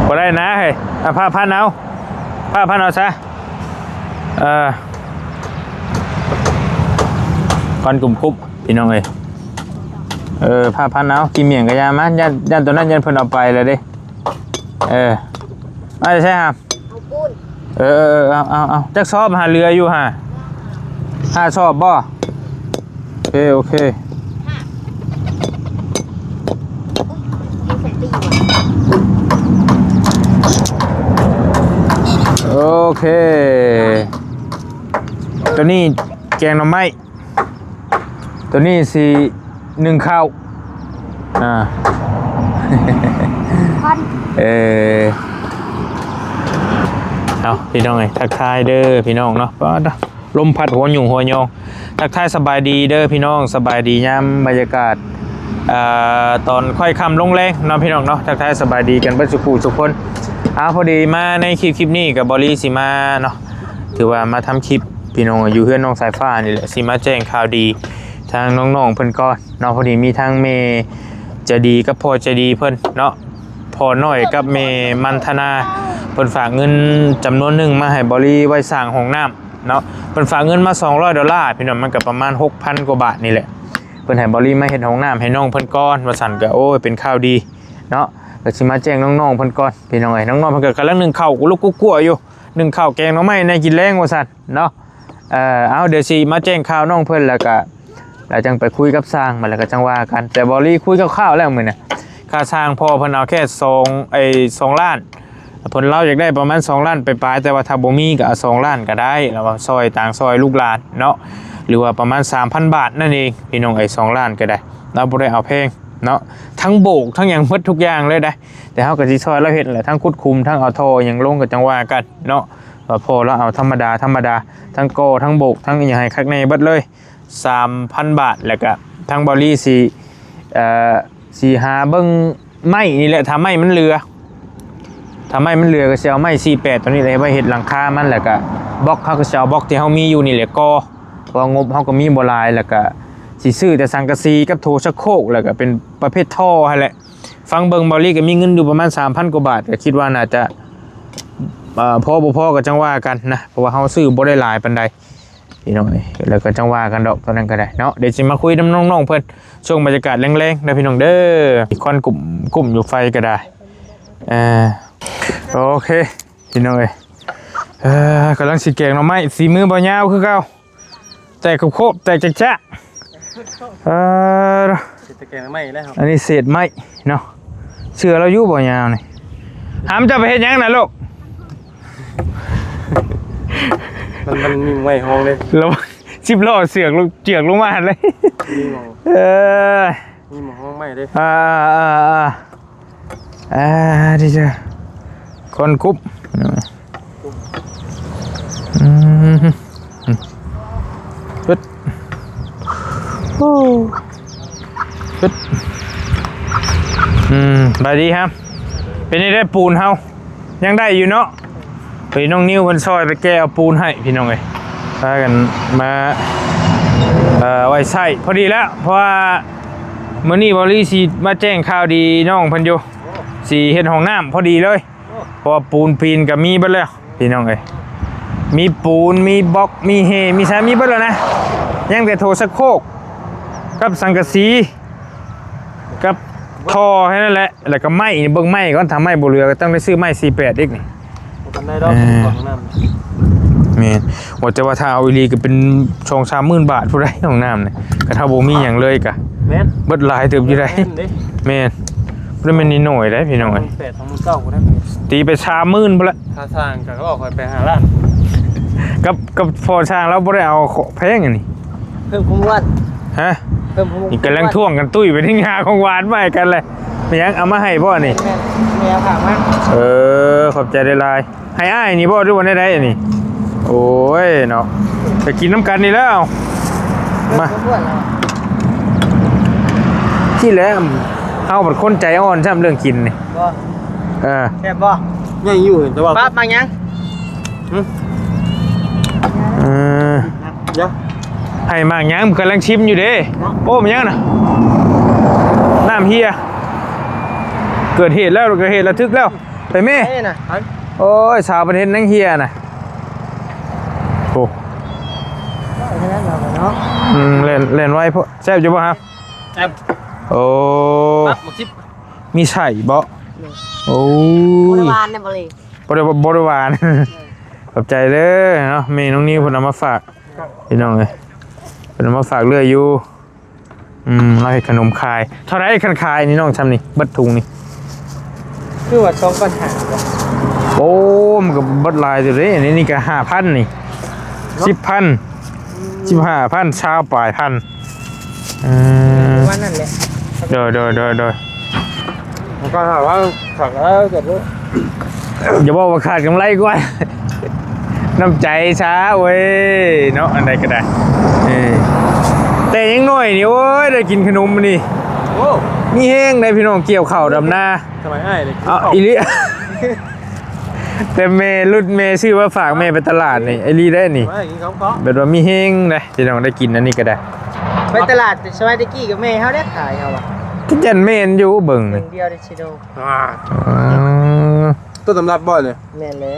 ບໍ່ໄດ້ນະເຮີ້ຍ. ອ່ະ ພະພັນເອົາ ພະພັນເອົາຊະ. ເອີ ຄວັນກຸ້ມໆ ພີ່ນ້ອງເອີຍ. ເອີ ພະພັນເອົາ ກິນໝ້ຽງກະຢ່າມາ ຢ້ານ ຢ້ານໂຕນັ້ນ ຢ້ານເພິ່ນເອົາໄປແລ້ວເດ້. ເອີ ມາແຕ່ໃສຫາ? ເອົາປູນ. ເອີ ເອີ ເອີ ເອົາ ເອົາ ເອົາ ຈັກສອບຫາ ເຫຼືອຢູ່ຫາ? ຫ້າສອບບໍ່? ໂອເຄ ໂອເຄ ໂອເຄ. ໂຕນີ້ແກງໜໍ່ໄມ້ ໂຕນີ້ຊິໜຶ້ງເຂົ້າ. ອ່າ ພັນ ເອີ ເອົາ ພີ່ນ້ອງເອີຍ ທັກທາຍເດີພີ່ນ້ອງເນາະ. ປ້າດ ລົມພັດຫົວຫຍຸ້ງຫົວຍອງ. ທັກທາຍສະບາຍດີເດີພີ່ນ້ອງ ສະບາຍດີຍາມບັນຍາກາດ ອ່າ ຕອນຄ່ອຍຄ່ຳລົງແລງເນາະ ພີ່ນ້ອງເນາະ. ທັກທາຍສະບາຍດີກັນເບິດສູ່ຜູ້ສູ່ຄົນ. ອ່າ ພໍດີມາໃນຄລິບ ຄລິບນີ້ກໍ ເບົາລີຊິມາເນາະ ຖືວ່າມາທຳຄລິບພີ່ນ້ອງ ຢູ່ເຮືອນນ້ອງສາຍຟ້ານີ້ແຫຼະ ຊິມາແຈ້ງຂ່າວດີທາງນ້ອງໆເພິ່ນກ່ອນເນາະ. ພໍດີມີທັງແມ່ໃຈດີກັບພໍ່ໃຈດີເພິ່ນເນາະ ພໍ່ນ້ອຍກັບແມ່ມັນທະນາ ເພິ່ນຝາກເງິນຈຳນວນໜຶ່ງມາໃຫ້ເບົາລີໄວ້ສ້າງຫ້ອງນ້ຳເນາະ. ເພິ່ນຝາກເງິນມາສອງຮ້ອຍໂດລາພີ່ນ້ອງ ມັນກໍປະມານຫົກພັນກວ່າບາດນີ້ແຫຼະ. ເພິ່ນໃຫ້ເບົາລີມາເຮັດຫ້ອງນ້ຳໃຫ້ນ້ອງເພິ່ນກ່ອນວ່າຊັ້ນ ກໍ ໂອ້ຍ ເປັນຂ່າວດີເນາະ. ກໍຊິມາແຈ້ງນ້ອງໆເພິ່ນກ່ອນພີ່ນ້ອງເອີຍ. ນ້ອງໆເພິ່ນກໍກຳລັງໜຶ້ງເຂົ້າກຸລຸກກຸກົວຢູ່ ໜຶ້ງເຂົ້າແກງໜໍ່ໄມ້ແນ່ກິນແລງວ່າຊັ້ນເນາະ. ເອີ ເອົາ ດຽວຊິມາແຈ້ງຂ່າວນ້ອງເພິ່ນ ແລ້ວກະ ແລ້ວຈັ່ງໄປຄຸຍກັບຊ່າງ ມາແລ້ວກໍຈັ່ງວ່າກັນ. ແຕ່ເບົາລີຄຸຍຄ່າວໆແລ້ວມື້ນີ້ ຄ່າຊ່າງພໍ່ເພິ່ນເອົາແຄ່ສອງ ໄອ້ ສອງລ້ານ ເພິ່ນລາວຢາກໄດ້ປະມານສອງລ້ານປາຍໆ ແຕ່ວ່າຖ້າບໍ່ມີກໍເອົາສອງລ້ານກໍໄດ້ ລາວວ່າຊ່ອຍຕ່າງຊ່ອຍລູກຫຼານເນາະ ຫຼືວ່າປະມານສາມພັນບາດນັ້ນເອງພີ່ນ້ອງເອີຍ. ສອງລ້ານກໍໄດ້ ລາວບໍ່ໄດ້ເອົາແພງເນາະ ທັງໂບກທັງຫຍັງໝົດທຸກຢ່າງເລີຍໄດ໋. ແຕ່ເຮົາກໍຊິຊ່ອຍລາວເຮັດແຫຼະ ທັງຂຸດຂຸມ ທັງເອົາທໍ່ຫຍັງລົງ ກໍຈັ່ງວ່າກັນເນາະ. ວ່າພໍ່ລາວເອົາທຳມະດາ ທຳມະດາ ທັງກໍ່ ທັງໂບກ ທັງອີ່ຫຍັງໃຫ້ຄັກແນ່ເບິດເລີຍ ສາມພັນບາດ. ແລ້ວກະທາງເບົາລີຊິ ເອີ ຊິຫາເບິ່ງໄມ້ນີ້ແຫຼະ ຖ້າໄມ້ມັນເຫຼືອ ຖ້າໄມ້ມັນເຫຼືອກໍຊິເອົາໄມ້ສີ່ແປດໂຕນີ້ແຫຼະ ໄວ້ເຮັດຫຼັງຄາມັນ. ແລ້ວກະບລັອກ ເຮົາກໍຊິເອົາບລັອກທີ່ເຮົາມີຢູ່ນີ້ແຫຼະກໍ່ ເພາະວ່າງົບເຮົາກໍມີບໍ່ຫຼາຍ. ແລ້ວກະຊິຊື້ແຕ່ສັງກະສີກັບໂຖຊັກໂຄກ ແລ້ວກະເປັນປະເພດທໍ່ຫັ້ນແຫຼະ. ຟັງເບິ່ງ ເບົາລີກໍມີເງິນຢູ່ປະມານສາມພັນກວ່າບາດ ກໍຄິດວ່າໜ້າຈະ ເອີ ພໍບໍ່ພໍກໍຈັ່ງວ່າກັນນະ ເພາະວ່າເຮົາຊື້ບໍ່ໄດ້ຫຼາຍປານໃດ ພີ່ນ້ອງເອີຍ. ແລ້ວກໍຈັ່ງວ່າກັນດອກ ຕອນນັ້ນກໍໄດ້ເນາະ. ດຽວຊິມາຄຸຍນຳນ້ອງໆເພິ່ນ ຊ່ວງບັນຍາກາດແລງໆເດີພີ່ນ້ອງເດີ. ມີຄວັນກຸ້ມ ກຸ້ມຢູ່ໄຟກໍໄດ້. ເອີ ໂອເຄ ພີ່ນ້ອງເອີຍ ເອີ ກຳລັງຊິແກງໜໍ່ໄມ້ ສີມືບ່າວຍາວຄືເກົ່າ. ແຕກໂຄບໆ ແຕກຈະໆ. ເອີ ເສດແຕ່ແກງໜໍ່ໄມ້ແລ້ວ ອັນນີ້ເສດໄມ້ເນາະ. ເຊື່ອລາວຢູ່ບ່າວຍາວນີ້? ຫາມ ເຈົ້າໄປເຮັດຫຍັງນະລູກ? ມັນ ມັນມີໄມ້ຫ້ອງເດ້ ລະວັງສິບລໍ້ເຊືອກລົງ ເຈືອກລົງມາຫັ້ນເລີຍ. ມີໝໍ ເອີ ມີໝໍຫ້ອງໄມ້ເດ້. ອ່າໆໆໆ ອ່າ ດີເດີ ຄວັນກຸບ ອືມ ປຶດ ໂອ້ ປຶດ ອືມ ສະບາຍດີຄັບ. ເປັນໄດ້ປູນເຮົາ ຍັງໄດ້ຢູ່ເນາະ. ເອີຍ ນ້ອງນິວເພິ່ນຊ່ອຍໄປແກ່ເອົາປູນໃຫ້ພີ່ນ້ອງເອີຍ ພາກັນມາ ເອີ ເອົາໄວ້ໃຊ້ພໍດີແລ້ວ ເພາະວ່າມື້ນີ້ເບົາລີຊິມາແຈ້ງຂ່າວດີນ້ອງເພິ່ນຢູ່ ຊິເຮັດຫ້ອງນ້ຳພໍດີເລີຍ ເພາະວ່າປູນປີນກໍມີເບິດແລ້ວພີ່ນ້ອງເອີຍ ມີປູນ ມີບລັອກ ມີເຮ ມີຊາ ມີເບິດແລ້ວນະ ຍັງແຕ່ໂຖຊັກໂຄກກັບສັງກະສີ ກັບທໍ່ແຄ່ນັ້ນແຫຼະ ແລ້ວກໍໄມ້ ເບິ່ງໄມ້ກ່ອນ ຖ້າໄມ້ບໍ່ເຫຼືອກໍຕ້ອງໄດ້ຊື້ໄມ້ສີ່ແປດອີກນີ້ ບໍ່ທັນໄດ້ດອກ ເອີ ຂອງນ້ຳ ແມ່ນ ວ່າແຕ່ວ່າຖ້າເອົາອີ່ຫຼີກໍເປັນສອງສາມໝື່ນບາດພຸ້ນໃດ໋ ຫ້ອງນ້ຳນີ້ ກໍຖ້າບໍ່ມີຫຍັງເລີຍກໍ ແມ່ນ ເບິດຫຼາຍເຕີບຢູ່ໃດ໋ ແມ່ນເດ້ ແມ່ນ ບໍ່ໄດ້ແມ່ນນ້ອຍໆໃດ໋ພີ່ນ້ອງເອີຍ ສອງໝື່ນແປດ ສອງໝື່ນເກົ້າພຸ້ນນະ ຕີໄປສາມໝື່ນພຸ້ນລະ ຄ່າສ້າງກໍອອກໄປຫ້າລ້ານ ກັບ ກັບພໍ່ຊ່າງລາວບໍ່ໄດ້ເອົາຂອງແພງອັນນີ້ ເພີ່ມຄວາມຫວານ ຮະ ເພີ່ມຄວາມ ນີ້ກຳລັງຖ້ວງກັນຕຸ້ຍໄປ ຫາຂອງຫວານມາໃຫ້ກັນແຫຼະ ແມ່ນຫຍັງ ເອົາມາໃຫ້ບໍ່ນີ້? ແມ່ນ ແມ່ຝາກມາ ເອີ ຂອບໃຈຫຼາຍໆ ໃຫ້ອ້າຍນີ້ບໍ່ ຫຼືວ່າແນວໃດອັນນີ້? ໂອ້ຍເນາະ ໄປກິນນຳກັນນີ້ແລ້ວ ມາ ທີ່ແຫຼະ ເຮົາເປັນຄົນໃຈອ່ອນຊ້ຳເລື່ອງກິນນີ້ ບໍ່ ເອີ ແຊບບໍ່? ຍັງຢູ່ ແຕ່ວ່າ ປ້າ ໝາກຫຍັງ? ຫຶ? ເອີ ດຽວ ໃຫ້ໝາກຫຍັງ? ກຳລັງຊິມຢູ່ເດ້ ເນາະ ໂອ້ ມັນຫຍັງນະ? ນ້ຳເຮຍ ເກີດເຫດແລ້ວ ເກີດເຫດລະທຶກແລ້ວ ໄປແມ່ ໄປນະ ໂອ້ຍ ສາວເພິ່ນເຮັດໜັງເຫ່ຍນະ ໂອ້ ເອີ ນັ້ນລະເນາະ ອືມ ແລ່ນ ແລ່ນໄວໂພດ ແຊບຢູ່ບໍ່ຮະ? ແຊບ ໂອ້ ປັບໝາກຊິບ ມີໄສ້ບໍ່? ໂອ້ຍ ບໍ່ໄດ້ຫວານນະ ບໍ່ເລີຍ ບໍ່ໄດ້ ບໍ່ໄດ້ຫວານ ເອີ ຂອບໃຈເດີເນາະ ແມ່ນ້ອງນິວເພິ່ນເອົາມາຝາກ ພີ່ນ້ອງເອີຍ ເພິ່ນເອົາມາຝາກເລື້ອຍຢູ່. ອືມ ລາວເຮັດຂະໜົມຂາຍ ເທົ່າໃດຄັນຂາຍນີ້ນ້ອງ ຊ່ຳນີ້ ເບິດຖົງນີ້? ຄືວ່າສອງພັນຫ້າ ບໍ່? ໂອ້ ມັນກໍເບິດຫຼາຍຢູ່ເດ້ ອັນນີ້ ນີ້ກໍຫ້າພັນນີ້ ເນາະ ສິບພັນ ອືມ ສິບຫ້າພັນ ຊາວປາຍພັນ ເອີ ປະມານນັ້ນແຫຼະ ໂດຍ ໂດຍ ໂດຍ ໂດຍ ມັນກໍຫາວ່າ ຄັກແລ້ວ ຈະບໍ່ ຢ່າເວົ້າວ່າຂາດກຳໄລກວ່າ ນ້ຳໃຈຊາເວີຍເນາະ ອັນໃດກໍໄດ້ ເອີ ແຕ່ຍັງນ້ອຍນີ້ ໂອ້ຍ ໄດ້ກິນຂະໜົມນີ້ ໂອ້ ມີແຮງໄດ໋ພີ່ນ້ອງ ກ່ຽວເຂົ້າດຳນາ ສະໄໝອ້າຍໄດ້ກິນ ເອົາ ເຂົ້າ ອີ່ຫຼີ ແຕ່ແມ່ລຸດ ແມ່ຊື້ມາຝາກແມ່ໄປຕະຫຼາດນີ້ ອີ່ຫຼີໄດ໋ນີ້ ສະໄໝອ້າຍກິນເຂົ້າ ແບບວ່າມີແຮງໄດ໋ ພີ່ນ້ອງໄດ້ກິນອັນນີ້ກໍໄດ້ ໄປຕະຫຼາດແຕ່ສະໄໝຕະກີ້ກໍແມ່ເຮົາໄດ້ຂາຍເຮົາວ່າ ກໍຢ້ານແມ່ນຢູ່ເບິ່ງນີ້ ເບິ່ງດຽວໄດ້ຊິໂດ ອ່າ ອ່າ ຕົ້ນຕຳລັບບໍ່ນີ້? ແມ່ນແຫຼະ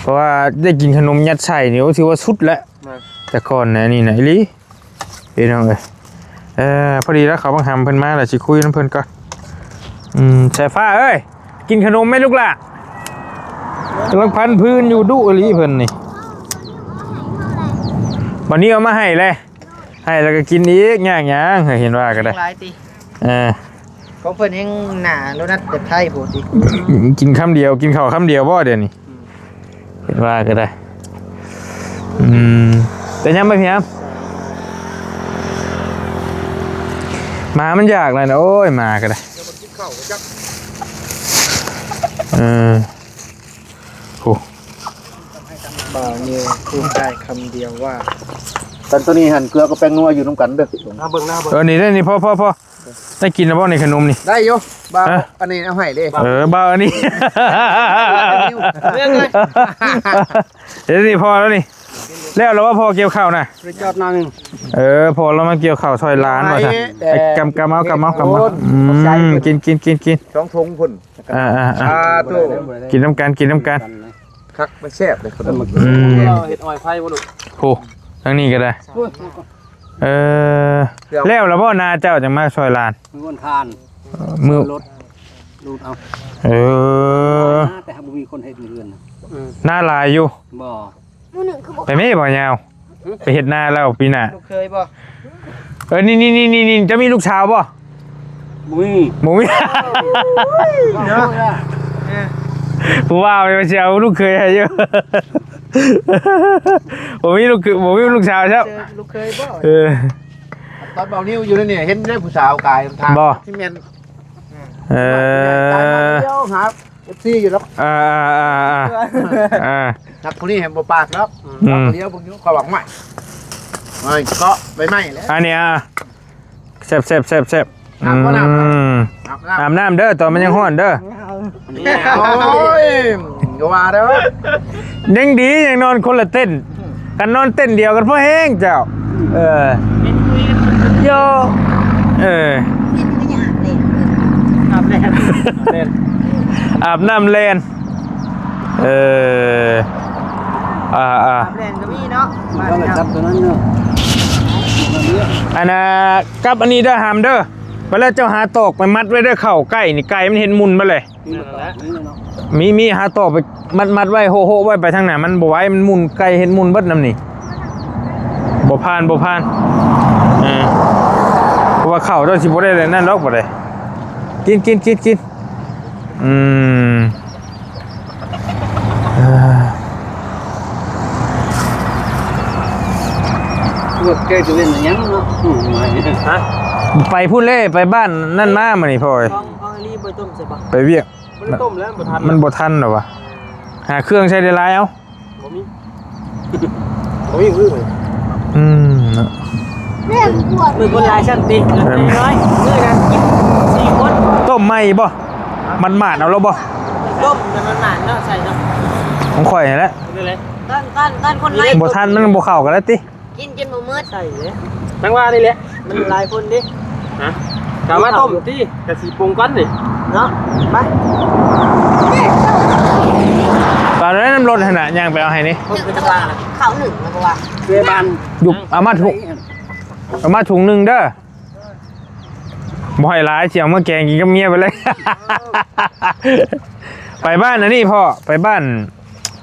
ເພາະວ່າໄດ້ກິນຂະໜົມຍັດໄສ້ນີ້ ໂອ້ ຖືວ່າສຸດແລ້ວ ແມ່ນ ແຕ່ກ່ອນນະ ອັນນີ້ນະ ອີ່ຫຼີ ພີ່ນ້ອງເອີຍ ເອີ ພໍດີລະ ເຂົາບັງຫຳເພິ່ນມາລະ ຊິຄຸຍນຳເພິ່ນກ່ອນ ອືມ ສາຍຟ້າເອີຍ ກິນຂະໜົມແມ່ລູກຫຼ້າ ກຳລັງພັນພື້ນຢູ່ ດຸອີ່ຫຼີເພິ່ນນີ້ ບັດນີ້ເອົາມາໃຫ້ແລະ ໃຫ້ແລ້ວກໍກິນອີກ ຍາກຫຍັງ ເຫັນວ່າກໍໄດ້ ຫຼາຍຕິ ເອີ ຂອງເພິ່ນແຮງໜາໂລນັດແບບໄທພຸ້ນຕິ ກິນຄຳດຽວ ກິນເຂົ້າຄຳດຽວບໍ່ດຽວນີ້ ອືມ ເຫັນວ່າກໍໄດ້ ອືມ ແຕ່ຍາມໄປພຽງ ໝາມັນຢາກແລ້ວນະ ໂອ້ຍ ໝາກໍໄດ້ ເອີ ໂອ້ ບ່າວນິວ ພູມໃຈຄຳດຽວວ່າ ຕອນໂຕນີ້ຫັ້ນ ເກືອກັບແປ້ງນົວຢູ່ນຳກັນເດີ ເອົາເບິ່ງໜ້າເບິ່ງ ເອີ ນີ້ເດີ ນີ້ ພໍ ພໍ ພໍ ໄດ້ກິນແລ້ວບໍ່ໃນຂະໜົມນີ້? ໄດ້ຢູ່ ບ່າວ ຮະ? ອັນນີ້ເອົາໃຫ້ເດ້ ເອີ ບ່າວອັນນີ້ ເລື່ອງເລີຍ ເດ ນີ້ພໍແລ້ວນີ້ ແລ້ວລະວ່າພໍ່ກ່ຽວເຂົ້ານະ ໄປຈອດໜ້ອຍໜຶ່ງ ເອີ ພໍ່ລາວມາກ່ຽວເຂົ້າຊ່ອຍຫຼານວ່າຊັ້ນ ແຕ່ ກຳ ກຳເອົາ ກຳເອົາ ກຳເອົາ ອືມ ກິນ ກິນ ກິນ ກິນ ສອງຖົງພຸ້ນ ອ່າ ອ່າ ອ່າ ໂຕ ກິນນຳກັນ ກິນນຳກັນ ຄັກ ມັນແຊບເດ້ ອືມ ເຮັດອ້ອຍໄຟບໍ່ລູກ ໂອ້ ທາງນີ້ກໍໄດ້ ເອີ ແລ້ວລະບໍ່ນາເຈົ້າຈັ່ງມາຊ່ອຍຫຼານ? ມື້ວັນທານ ເອີ ມື້ລົດ ລູດເອົາ ເອີ ນາແຕ່ຫາບໍ່ມີຄົນເຮັດຢູ່ເຮືອນນະ ອືມ ນາຫຼາຍຢູ່ ບໍ່ ມື້ໜຶ່ງຄືບໍ່ ໄປແມ່ບໍ່ຍາວ ໄປເຮັດນາແລ້ວປີໜ້າ ລູກເຂີຍບໍ່? ເອີ ນີ້ໆ ເຈົ້າມີລູກສາວບໍ່? ບໍ່ມີ ບໍ່ມີ ເນາະ ຜູ້ວ່າວ່າຊິເອົາລູກເຂີຍໃຫ້ຢູ່ ບໍ່ມີລູກເຂີຍ ບໍ່ມີລູກສາວຊ້ຳ ລູກເຂີຍບໍ່? ເອີ ຕອນບ່າວນິວຢູ່ໃນນີ້ເຫັນໄດ້ຜູ້ສາວກາຍທາງ ບໍ່ ທີ່ແມ່ນ ເອີ ດຽວຫາ ເອັຟຊີຢູ່ດອກ ອ່າໆໆໆ ອ່າ ນັກຜູ້ນີ້ແຮງບໍ່ປາກດອກ ອືມ ດຽວເບິ່ງຢູ່ ເຂົາວ່າ ຫ້ວຍ ເກາະໃບໄມ້ແຫຼະ ອັນນີ້ ອ່າ ແຊບໆໆໆ ອືມ ອາບນ້ຳ ອາບນ້ຳເດີ ຕອນມັນຍັງຮ້ອນເດີ ໂອ້ຍ ຢ່າວ່າເດີ ຍັງດີ ຍັງນອນຄົນລະເຕັນ ຄັນນອນເຕັນດຽວກັນພໍແຮງເຈົ້າ ເອີ ໂຢ ເອີ ອາບແລ່ນ ອາບແລ່ນ ອາບນ້ຳແລ່ນ ເອີ ອ່າໆ ອາບແລ່ນກໍມີເນາະ ໂທລະສັບຕົວນັ້ນເນາະ ອັນນ່າ ກັບອັນນີ້ເດີ ຫຳເດີ ບັດແລ້ວເຈົ້າຫາຕອກໄປມັດໄວ້ເດີ ເຂົ້າໄກ່ນີ້ ໄກ່ມັນເຫັນມຸນເບິດເລີຍ ແມ່ນແຫຼະ ມີ ມີ ຫາຕອກໄປມັດໆໄວ້ ໂຮະໆໄວ້ ໄປທາງໜ້າມັນບໍ່ໄຫວ ມັນມຸນ ໄກ່ເຫັນມຸນເບິດນຳນີ້ ບໍ່ຜ່ານ ບໍ່ຜ່ານ ເອີ ເພາະວ່າເຂົ້າເຈົ້າຊິບໍ່ໄດ້ນັ້ນດອກ ບໍ່ໄດ້ ກິນ ກິນ ກິນ ກິນ ອືມ ເອີ ລົດແກຈະເປັນຫຍັງເນາະ ອືມ ຮະ ໄປພຸ້ນເລີຍ ໄປບ້ານນັ້ນມາມື້ນີ້ພໍ່ເອີຍ ຂອງ ຂອງອີ່ຫຼີບໍ່ຕົ້ມໃສ່ບໍ່ ໄປວຽກ ບໍ່ໄດ້ຕົ້ມແລ້ວ ມັນບໍ່ທັນ ມັນບໍ່ທັນແລ້ວວະ ຫາເຄື່ອງໃສ່ໄດ້ຫຼາຍເອົາ ບໍ່ມີ ບໍ່ມີມືໄປ ອືມ ເນາະ ມື້ຄົນຫຼາຍຊັ້ນຕິ ເອີ ມື້ນັ້ນກິນສີ່ຄົນ ຕົ້ມໃໝ່ບໍ່ ມັນໝາດເອົາແລ້ວບໍ່ ຕົ້ມແຕ່ມັນໝາດເນາະ ໃສ່ເນາະ ຂອງຂ້ອຍຫັ້ນແຫຼະ ນີ້ແຫຼະ ຕອນ ຕອນ ຕອນຄົນຫຼາຍ ບໍ່ທັນ ມັນບໍ່ເຂົ້າກັນແລ້ວຕິ ກິນຈົນບໍ່ໝົດ ໃສ່ເດ້ ຈັ່ງວ່ານີ້ແຫຼະ ມັນຫຼາຍຄົນເດ້ ຮະ ກະມາຕົ້ມຕິ ກະຊິປຸງກ່ອນນີ້ເນາະ ໄປ ຕອນນັ້ນນຳລົດຫັ້ນນະ ຍ່າງໄປເອົາໃຫ້ນີ້ ເຂົ້າໜຶ້ງແລ້ວບໍ່ວ່າ ເວບານ ຢູ່ ເອົາມາທຸ ເອົາມາຖົງໜຶ່ງເດີ ບໍ່ໃຫ້ຫຼາຍ ຊິເອົາມາແກງກິນກັບເມຍໄປເລີຍ ໄປບ້ານອັນນີ້ພໍ່ ໄປບ້ານ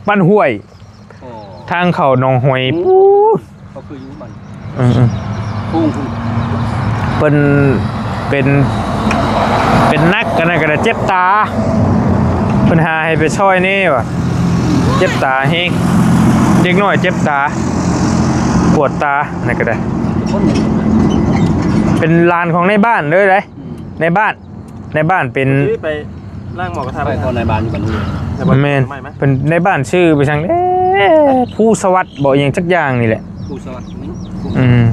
ບ້ານຫ້ວຍ ອໍ ທາງເຂົ້າໜອງຫອຍ ໂອ້ ພຸ້ນ ເຂົາຄືຢູ່ບ້ານ ເອີໆ ພຸ້ນ ພຸ້ນ ເພິ່ນເປັນ ເປັນໜັກ ອັນນັ້ນກະໄດ້ ເຈັບຕາ ເພິ່ນຫາໃຫ້ໄປຊ່ອຍແດ່ວ່າ ເຈັບຕາແຮງ ເດັກນ້ອຍເຈັບຕາ ປວດຕາ ອັນນັ້ນກະໄດ້ ເປັນຫຼານຂອງໃນບ້ານເລີຍໃດ ອືມ ໃນບ້ານ ໃນບ້ານເປັນ ຄືໄປລ້າງໝໍ້ກະທະ ໄປກ່ອນໃນບ້ານຢູ່ບ້ານຫ້ວຍ ແມ່ນ ເພິ່ນໃນບ້ານຊື່ໄປຈັ່ງເດ້ ພູສະຫວັດບໍ ອີ່ຫຍັງຈັກຢ່າງນີ້ແຫຼະ ພູສະຫວັດນີ້ ອືມ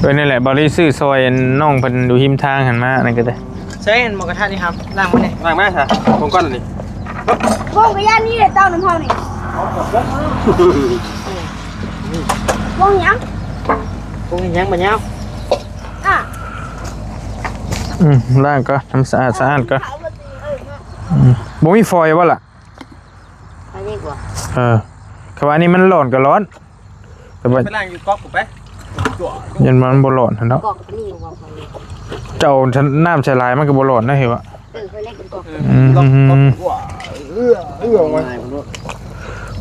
ເອີ ນັ້ນແຫຼະ ບ່າວລີຊື້ຊ່ອຍນ້ອງເພິ່ນຢູ່ຮິມທາງຫັ້ນມາ ນັ້ນກະໄດ້ ໃຊ້ໝໍ້ກະທະນີ້ ຫາລ້າງມື້ນີ້ ລ້າງມາຊະ ຜົງກ່ອນນີ້ ຜົງກະຢ່ານີ້ແຫຼະ ເຕົ້ານຳເຮົານີ້ ຜົງຫຍັງ ຜົງຫຍັງບໍ່ຍາວ ອ່ະ ອືມ ລ້າງກ່ອນ ໃຫ້ມັນສະອາດສະອ້ານກ່ອນ ອືມ ບໍ່ມີຟອຍບໍ່ລະ ອັນນີ້ບໍ່ ເອີ ຄຳວ່າອັນນີ້ມັນຮ້ອນກະຮ້ອນ ແຕ່ວ່າ ໄປລ້າງຢູ່ກອກພຸ້ນໄປ ຢ້ານມັນບໍ່ຮ້ອນຫັ້ນເນາະ ກອກກະມີຢູ່ບໍ່ ເຈົ້າ ນ້ຳໃສ່ຫຼາຍມັນກະບໍ່ຮ້ອນນະ ເຫັນບໍ່ ເອີ ເຄີຍເລັກເປັນກອກ ອືມ ເອືອ ເອືອອອກມາ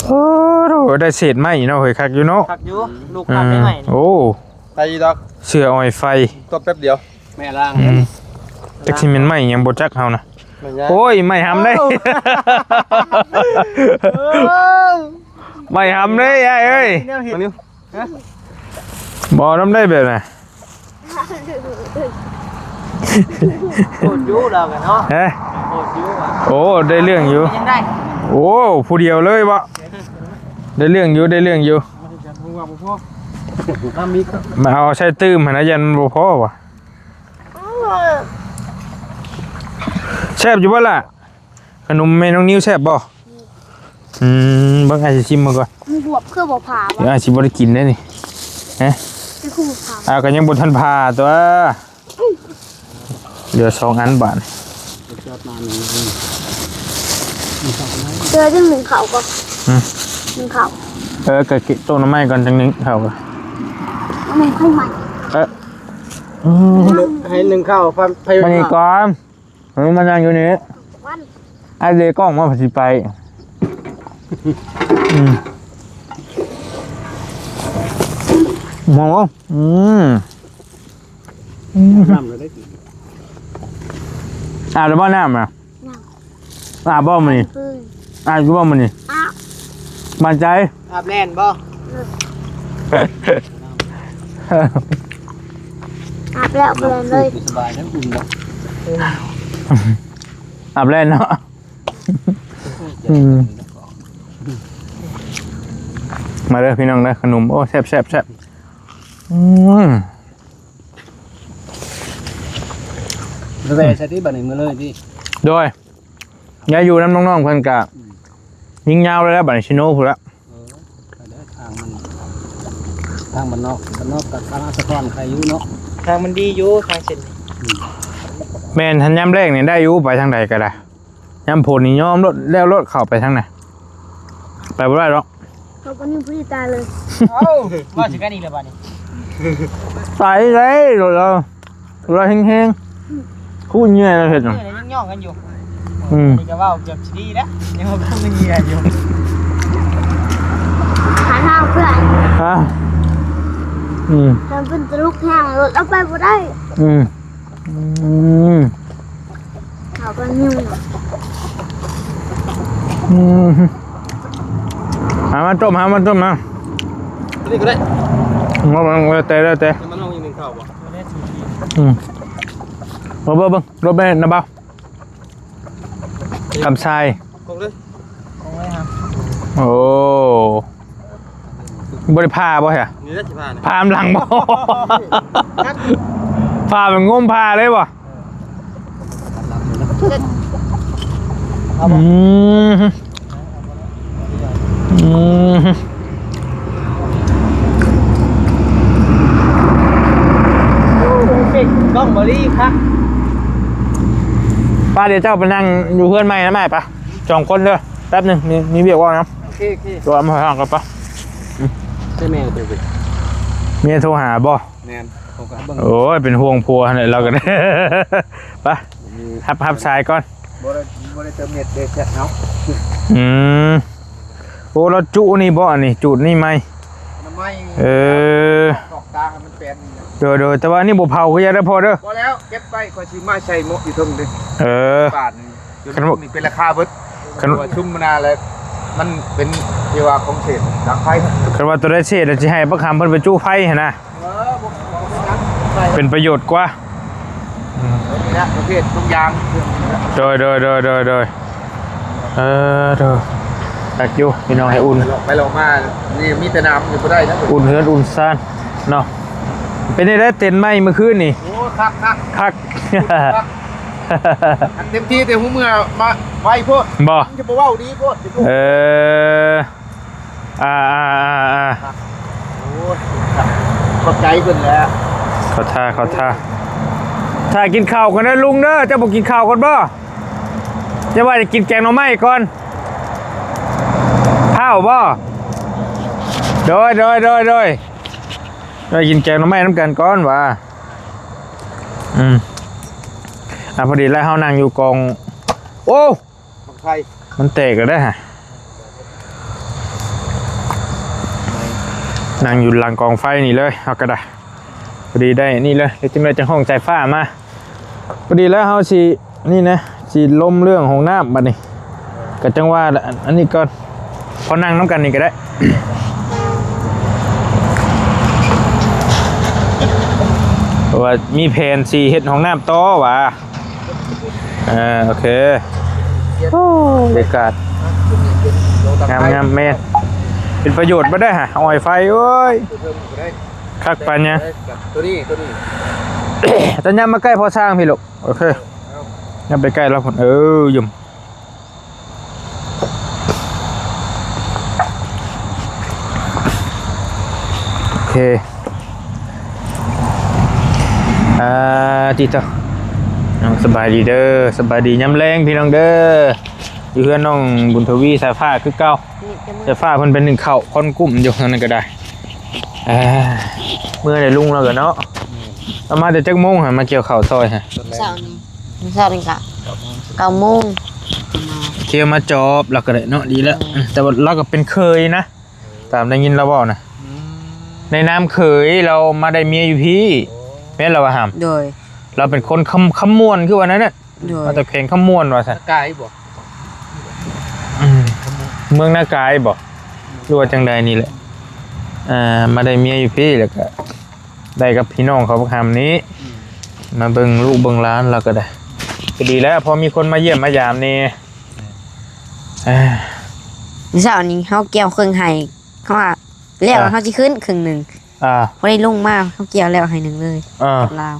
ໂອ້ ໄດ້ເສດໄມ້ເນາະ ເຮີ້ຍ ຄັກຢູ່ເນາະ ຄັກຢູ່ ລູກຄັກໄດ້ໄໝ ໂອ້ ໄດ້ຢູ່ດອກ ເສື້ອອອຍໄຟ ຕົບແປັບດຽວ ແມ່ລ້າງ ອືມ ຈັກຊິແມ່ນໄມ້ຫຍັງບໍ່ຈັກເຮົານະ ໂອ້ຍ ໄມ້ຫຳເດ້ ໄມ້ຫຳເດ້ອ້າຍເອີຍ ມານີ້ ບໍ່ນຳໄດ້ແບບນະ ໂຫດຢູ່ລາວກະເນາະ ຮະ ໂຫດຢູ່ວ່າ ໂອ້ ໄດ້ເລື່ອງຢູ່ ຍັງໄດ້ ໂອ້ ຜູ້ດຽວເລີຍບໍ ໄດ້ເລື່ອງຢູ່ ໄດ້ເລື່ອງຢູ່ ມາເອົາໃສ່ຕື່ມຫັ້ນນະ ຢ້ານມັນບໍ່ພໍວ່າ ແຊບຢູ່ບໍ່ລະ? ຂະໜົມແມ່ນ້ອງນິວແຊບບໍ່? ອືມ ເບິ່ງ ອ້າຍຊິຊິມເບິ່ງກ່ອນ ມັນບວບຄືບໍ່ຜ່າວະ? ດຽວອ້າຍຊິບໍ່ໄດ້ກິນເດ້ນີ້ ຮະ? ຄືບໍ່ຜ່າ ອ້າຍກະຍັງບໍ່ທັນຜ່າຕົວະ ເຫຼືອສອງອັນບາດ ເທື່ອໜຶ່ງເຂົ້າກໍ ອືມ ໜຶ່ງເຂົ້າ ເອີ ກະກິນຕົ້ມໜໍ່ໄມ້ກ່ອນ ຈັ່ງໜຶ່ງເຂົ້າ ໜຶ່ງເຂົ້າໃໝ່ ເອີ ອືມ ໃຫ້ໜຶ່ງເຂົ້າ ໄປ ມານີ້ກ່ອນ ເອີ ມານັ່ງຢູ່ນີ້ ອ້າຍເລກ້ອງມາ ພາຊິໄປ ອືມ ມອງ ອືມ ອືມ ອາບແລ້ວບໍ່ນ້ຳນະ? ອາບບໍ່ມື້ນີ້? ອາບຢູ່ບໍ່ມື້ນີ້? ອາບ ໝັ້ນໃຈ? ອາບແລ່ນບໍ່? ອາບແລ້ວ ບໍ່ແລ່ນເລີຍ ສະບາຍແລ້ວ ອຸ່ນແລ້ວ ອາບແລ່ນເນາະ ອືມ ມາເດີພີ່ນ້ອງເດີ ຂະໜົມ ໂອ້ ແຊບໆໆ ອືມ ແວ່ໃສ່ຕິ ບາດນີ້ ມື້ເລີຍຕິ ໂດຍ ຍ້າຍຢູ່ນຳນ້ອງໆເພິ່ນກະ ອືມ ຍິງຍາວແລ້ວ ບາດນີ້ຊິໂນພຸ້ນລະ ເອີ ໄປເດີ ທາງມັນ ທາງບ້ານນອກ ບ້ານນອກກັບທາງອັດສະພອນໄຄຢູ່ເນາະ ທາງມັນດີຢູ່ ທາງເສັ້ນນີ້ ອືມ ແມ່ນ ຄັນຍາມແລ້ງນີ້ໄດ້ຢູ່ ໄປທາງໃດກະໄດ້ ຍາມຝົນນີ້ຍອມໂລດ ແລ້ວໂລດ ເຂົ້າໄປທາງໃດ ໄປບໍ່ໄດ້ດອກ ເຂົາກໍຍິງຜູ້ຕາຍເລີຍ ເອົ້າ ວ່າຊິກັນອີກແລ້ວບາດນີ້ ຕາຍໄດ້ໂລດ ເອົາ ລາວແຮງໆ ອືມ ຄູເຫຍື່ອຍລາວເຮັດຫຍັງ ເອີ ຍັງຍ້ອງກັນຢູ່ ອືມ ນີ້ກໍເວົ້າເກືອບຊິດີແລ້ວ ຍັງວ່າຄູເຫຍື່ອຍຢູ່ ຫາທາງເພື່ອນ ຮະ ອືມ ຄັນເພິ່ນຕະລຸກແຮງລົດເອົາໄປບໍ່ໄດ້ ອືມ ອືມ ເຂົາກໍຍິງ ອືມ ຫາມາຕົ້ມ ຫາມາຕົ້ມມາ ນີ້ກໍໄດ້ ບໍ່ ບໍ່ ແຕ່ ແຕ່ ແຕ່ ມັນເອົາອີກໜຶ່ງເຂົ້າບໍ່? ອືມ ເບິ່ງ ເບິ່ງ ລົດແມ່ນນະບ່າວ ກຳຊາຍ ກົງເລີຍ ກົງເລີຍ ໂອ້ ບໍ່ໄດ້ຜ່າບໍ່ຮະ? ນີ້ແຫຼະຊິຜ່ານີ້ ຜ່ານຳຫຼັງບໍ່? ຜ່າແບບງົມຜ່າເລີຍບໍ່? ອືມ ອືມ ໂອ້ ເປັນກ້ອງບໍ່? ອ່ະ ດຽວເຈົ້າໄປນັ່ງຢູ່ເຮືອນໃໝ່ນຳອ້າຍປະ ສອງຄົນເດີ ແປັບໜຶ່ງ ມີ ມີວຽກເວົ້ານຳ. ໂອເຄ ໂອເຄ ໂທຫາເຂົາປະ. ອືມ ໃຊ່ແມ່ເຈົ້າເລີຍ ເມຍໂທຫາບໍ່? ແມ່ນ ເຂົາກໍເບິ່ງ ໂອ້ຍ ເປັນຫ່ວງຜົວຫັ້ນແຫຼະ ລາວກໍໄດ້ ປະ ອືມ ຮັບ ຮັບສາຍກ່ອນ. ບໍ່ໄດ້ ບໍ່ໄດ້ເຕີມເນັດເດ້ ແຊັດເຮົາ. ອືມ ໂອ້ ລາວຈຸນີ້ບໍ່ ອັນນີ້ ຈຸນີ້ໃໝ່ ອັນໃໝ່ ເອີ ຕອກຕາງໃຫ້ມັນແປນນີ້ນະ. ໂດຍ ໂດຍ ແຕ່ວ່າອັນນີ້ບໍ່ເຜົາຄືຢາກໄດ້ພໍເດີ. ບໍ່ແລ້ວ ເກັບໄວ້ ຂ້ອຍຊິມາໃສ່ໝໍ້ຢູ່ເທິງເດ້. ເອີ ບາດນີ້ ຄັນວ່າ ນີ້ເປັນລາຄາເບິດ. ຄັນວ່າຊຸມມານານແລ້ວ ມັນເປັນທີ່ວ່າຂອງເສດດັງໄຟ. ຄັນວ່າໂຕໃດເສດ ຊິໃຫ້ບັກຫຳເພິ່ນໄປຈຸໄຟຫັ້ນນະ. ເອີ ບໍ່ ບໍ່ເປັນຫຍັງ ເປັນປະໂຫຍດກວ່າ. ອືມ ນີ້ແຫຼະປະເພດທຸກຢ່າງ. ໂດຍ ໂດຍ ໂດຍ ໂດຍ ໂດຍ ເອີ ໂດຍ ຄັກຢູ່ພີ່ນ້ອງ ໃຫ້ອຸ່ນ ໄປເລາະ ໄປເລາະມາ ນີ້ມີແຕ່ນ້ຳ ຢູ່ບໍ່ໄດ້ນະ ອຸ່ນເຮືອນອຸ່ນຊານເນາະ. ເປັນຈັ່ງໃດເຕັນໃໝ່ມື້ຄືນນີ້? ໂອ້ ຄັກ ຄັກ ຄັກ ຄັກ. ອັນເຕັມທີ່ແຕ່ຫົວເມືອມາໄວໂພດ ບໍ່ ມັນຈະບໍ່ເວົ້າດີໂພດ. ເອີ ອ່າໆໆໆ ໂອ້ຍ ຂອບໃຈເພິ່ນແຫຼະ. ເຂົ້າທ່າ ເຂົ້າທ່າ. ຖ້າກິນເຂົ້າກ່ອນເດີລຸງເດີ. ເຈົ້າບໍ່ກິນເຂົ້າກ່ອນບໍ່? ເຈົ້າວ່າຈະກິນແກງໜໍ່ໄມ້ກ່ອນ. ພ້າວບໍ່? ໂດຍ ໂດຍ ໂດຍ ໂດຍ. ໄປກິນແກງໜໍ່ໄມ້ນຳກັນກ່ອນຫວາ. ອືມ ອ່າ ພໍດີແລ້ວ ເຮົານັ່ງຢູ່ກອງ ໂອ້ ບັ້ງໄຟ ມັນແຕກແລ້ວເດ້ ນັ່ງຢູ່ຫຼັງກອງໄຟນີ້ເລີຍ ເຮົາກໍໄດ້. ພໍດີໄດ້ນີ້ເລີຍ ແລ້ວຈຶ່ງໄດ້ຈັງຫ້ອງສາຍຟ້າມາ. ພໍດີແລ້ວ ເຮົາຊິ ນີ້ນະ ຊິລົມເລື່ອງຫ້ອງນ້ຳບັດນີ້ ກໍຈັ່ງວ່າ ອັນ ອັນນີ້ກ່ອນ ພໍນັ່ງນຳກັນນີ້ກໍໄດ້ ເພາະວ່າມີແຜນຊິເຮັດຫ້ອງນ້ຳຕໍ່ຫວາ. ເອີ ໂອເຄ ໂອ້ ບັນຍາກາດງາມໆ ແມ່ນ ເປັນປະໂຫຍດບໍ່ໄດ້ຫະ ອອຍໄຟ ໂອ້ຍ ຄັກປານຫຍັງ. ໂຕນີ້ ໂຕນີ້ ຈະຍັບມາໃກ້ພໍ່ຊ່າງພີ້ລູກ. ໂອເຄ ຍັບໄປໃກ້ລາວພຸ້ນ ເອີ ຢູ່ ໂອເຄ ອ່າ ຕິດຕໍ່ ເອົາ ສະບາຍດີເດີ ສະບາຍດີຍາມແລງພີ່ນ້ອງເດີ ຢູ່ເຮືອນນ້ອງບຸນທະວີ ສາຍຟ້າຄືເກົ່າ. ສາຍຟ້າເພິ່ນໄປໜຶ້ງເຂົ້າ ຄວັນກຸ້ມຢູ່ ນັ້ນກໍໄດ້. ອ່າ ເມື່ອໃດລຸງລາວກໍເນາະ ເອົາມາແຕ່ຈັກໂມງຫະ ມາກ່ຽວເຂົ້າຊ່ອຍຫະ? ເຊົ້ານີ້ ເຊົ້ານີ້ກະເກົ້າໂມງ ກ່ຽວມາຈອບລາວກໍໄດ້ເນາະ ດີແລ້ວ. ເອີ ແຕ່ວ່າລາວກໍເປັນເຂີຍນະ ຕາມໄດ້ຍິນລາວເວົ້ານະ. ອືມ ໃນນາມເຂີຍ ລາວມາໄດ້ເມຍຢູ່ພີ້. ໂອ້ ແມ່ນລາວວ່າຫຳ. ໂດຍ ລາວເປັນຄົນຄຳ ຄຳມ່ວນ ຄືວ່ານັ້ນນະ. ໂດຍ ມາແຕ່ແຂວງຄຳມ່ວນວ່າຊັ້ນ. ນາກາຍບໍ່? ອືມ ເມືອງນາກາຍບໍ່ ຫຼືວ່າຈັ່ງໃດນີ້ແຫຼະ. ອ່າ ມາໄດ້ເມຍຢູ່ພີ້ ແລ້ວກໍໄດ້ກັບພີ່ນ້ອງເຂົາບັກຫຳນີ້. ອືມ ມາເບິ່ງລູກເບິ່ງຫຼານລາວກໍໄດ້ ກໍດີແລ້ວ ພໍມີຄົນມາຢ້ຽມມາຢາມແດ່. ອືມ ອ່າ ເຊົ້ານີ້ເຮົາກ່ຽວເຄິ່ງໄຮ່ ເຮົາວ່າແລ້ວ ອ່າ ເຮົາຊິຂຶ້ນເຄິ່ງໜຶ່ງ. ອ່າ ບໍ່ໄດ້ລົງມາ ເຮົາກ່ຽວແລ້ວໄຮ່ໜຶ່ງເລີຍ. ອ່າ ກັບລາວ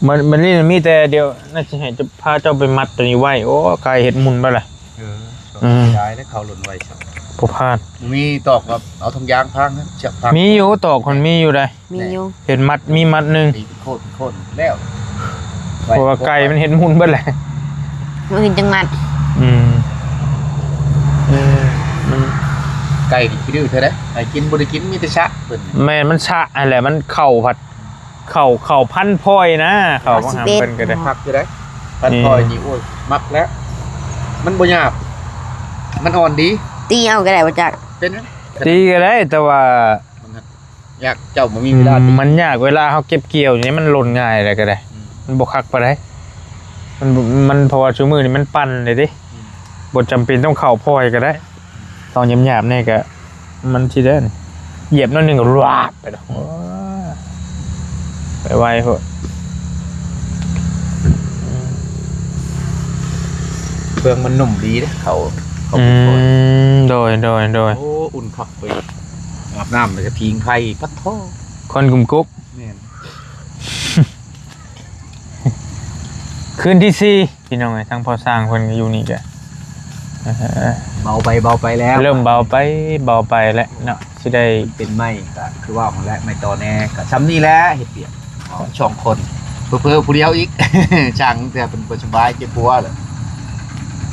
ມັນ ມັນນີ້ມີແຕ່ດຽວ ໜ້າຊິໃຫ້ເຈົ້າ ພາເຈົ້າໄປມັດຕົວນີ້ໄວ້. ໂອ້ ກາຍເຮັດໝຸ່ນໄປລະ. ເອີ ອືມ ເສຍດາຍເດ້ ເຂົ້າຫຼົ່ນໄວ້ຊະ ບໍ່ຜ່ານ. ມີຕອກ ເອົາຖົງຢາງພາງ ເຊືອກພາງ. ມີຢູ່ ຕອກມັນມີຢູ່ໃດ໋. ມີຢູ່ ເຫັນມັດ ມີມັດໜຶ່ງ ໂຄດ ໂຄດແລ້ວ ເພາະວ່າໄກ່ມັນເຮັດໝຸ່ນເບິດແຫຼະ ມື້ອື່ນຈັ່ງມັດ. ອືມ ເອີ ມັນ ໄກ່ນີ້ຂີ້ດື້ເທື່ອໃດ ໃຫ້ກິນບໍ່ໄດ້ກິນ ມີແຕ່ຊະເພິ່ນ. ແມ່ນ ມັນຊະຫັ້ນແຫຼະ ມັນເຂົ້າພັດ ເຂົ້າ ເຂົ້າພັນພອຍນະ ເຂົ້າ ເຂົ້າ ຂອງຫາເພິ່ນກໍໄດ້ ເຂົ້າສິບເອັດ ຄັກຢູ່ໃດ໋ ພັນພອຍນີ້. ໂອ້ຍ ມັກແລ້ວ ມັນບໍ່ຫຍາບ ມັນອ່ອນດີ. ຕີເອົາກໍໄດ້ບໍ່ຈັກ ເປັນຫຍັງ? ຕີກໍໄດ້ ແຕ່ວ່າມັນຍາກ ເຈົ້າບໍ່ມີເວລາ. ອືມ ມັນຍາກ ເວລາເຮົາເກັບກ່ຽວນີ້ ມັນຫຼົ່ນງ່າຍແລ້ວກໍໄດ້. ອືມ ມັນບໍ່ຄັກປານໃດ ມັນ ມັນ ເພາະວ່າຊຸມື້ນີ້ມັນປັ່ນເດ້ຕິ. ອືມ ບໍ່ຈຳເປັນຕ້ອງເຂົ້າພອຍກໍໄດ້. ອືມ ຕ້ອງຫຍາບໆແດ່ກໍ ມັນຊິໄດ້ ຢຽບໜ້ອຍໜຶ່ງກໍລາບໄປແລ້ວ ໂອ້ຍ ໄປໄວໂພດ. ເຄື່ອງມັນໜຸ່ມດີເດ້ ເຂົ້າ ເຂົ້າ ອືມ ໂດຍ ໂດຍ ໂດຍ. ໂອ້ ອຸ່ນຄັກເວີຍ ອາບນ້ຳແລ້ວກໍຜິງໄຟ ປະໂທ້ ຄວັນກຸ້ມກຸບ. ແມ່ນ ຄືນທີສີ່ ພີ່ນ້ອງເອີຍ ທາງພໍ່ຊ່າງເພິ່ນກໍຢູ່ນີ້ກະ ເອີ ເບົາໄປ ເບົາໄປແລ້ວ ເລີ່ມເບົາໄປ ເບົາໄປແລ້ວເນາະ ຊິໄດ້ ເປັນໄມ້ກະຄືວ່າຫັ້ນແຫຼະ ໄມ້ຕໍແນ່ ກະຊ່ຳນີ້ແຫຼະ ເຮັດວຽກສອງຄົນ ເຜີໆຜູ້ດຽວອີກ ຊ່າງເທື່ອເພິ່ນບໍ່ສະບາຍເຈັບຫົວແຫຼະ.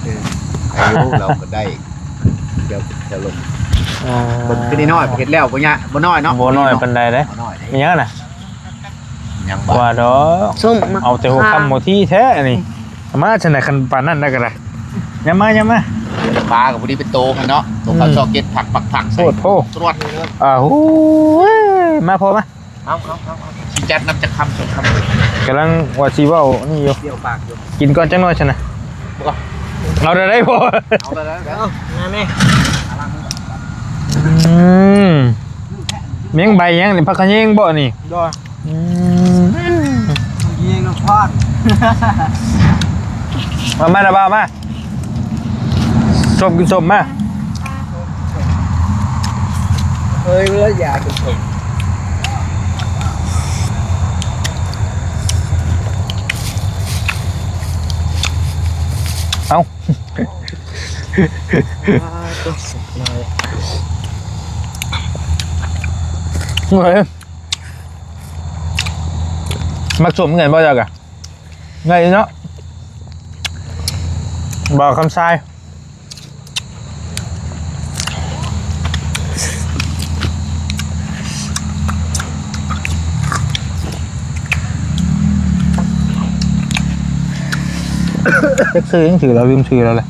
ເອີ ອາຍຸລາວກໍໄດ້ ດຽວ ດຽວລົງ ອ່າ ເບິ່ງຄືນ້ອຍໆ ເຮັດແລ້ວບໍ່ຍາກ ບໍ່ນ້ອຍເນາະ ບໍ່ນ້ອຍປານໃດເດ້ ບໍ່ນ້ອຍເດ້ ມີຫຍັງນະ ຫຍັງ ວ່າດອກ ເອົາແຕ່ຫົວຄ່ຳຫົວທີແທ້ອັນນີ້. ມາຊັ້ນນະ ຄັນປານນັ້ນແລ້ວກໍໄດ້ ຍາມມາ ຍາມມາ ປາກໍພໍດີເປັນໂຕຫັ້ນເນາະ ໂຕເຂົາຊອກເກັດຜັກ ຜັກ ຜັກ ໂພດໂພ ຕວດ ອ່າ ໂອ້ຍ ມາພໍ່ມາ. ເອົາ ເອົາ ເອົາ ເອົາ ຊິຈັດນຳຈັກຄຳສອງຄຳ ກຳລັງວ່າຊິເວົ້ານີ້ຢູ່ ກ່ຽວປາກຢູ່ ກິນກ່ອນຈັກໜ້ອຍຊັ້ນນະ ບໍ່ ເອົາໄດ້ບໍ່ ເອົາໄດ້ ເອົາ ມາແມ່ ອືມ ແມ່ງໃບຫຍັງນີ້ ຜັກຂະແຍງບໍ່ນີ້ ໂດຍ ອືມ ຂະແຍງນ້ຳພອນ ມາ ມາລະບ່າວມາ. ສົ້ມ ກິນສົ້ມມາ ເອີຍ ເວລາຢາກກິນສົ້ມ ເອົ້າ ເອີຍ ມັກສົ້ມເຫືອນບໍ່ເຈົ້າກະ? ໄດ້ເນາະ ບ່າວຄຳຊາຍ ຈັກຊື່ຫຍັງ ຊື່ລາວ ລືມຊື່ລາວແຫຼະ.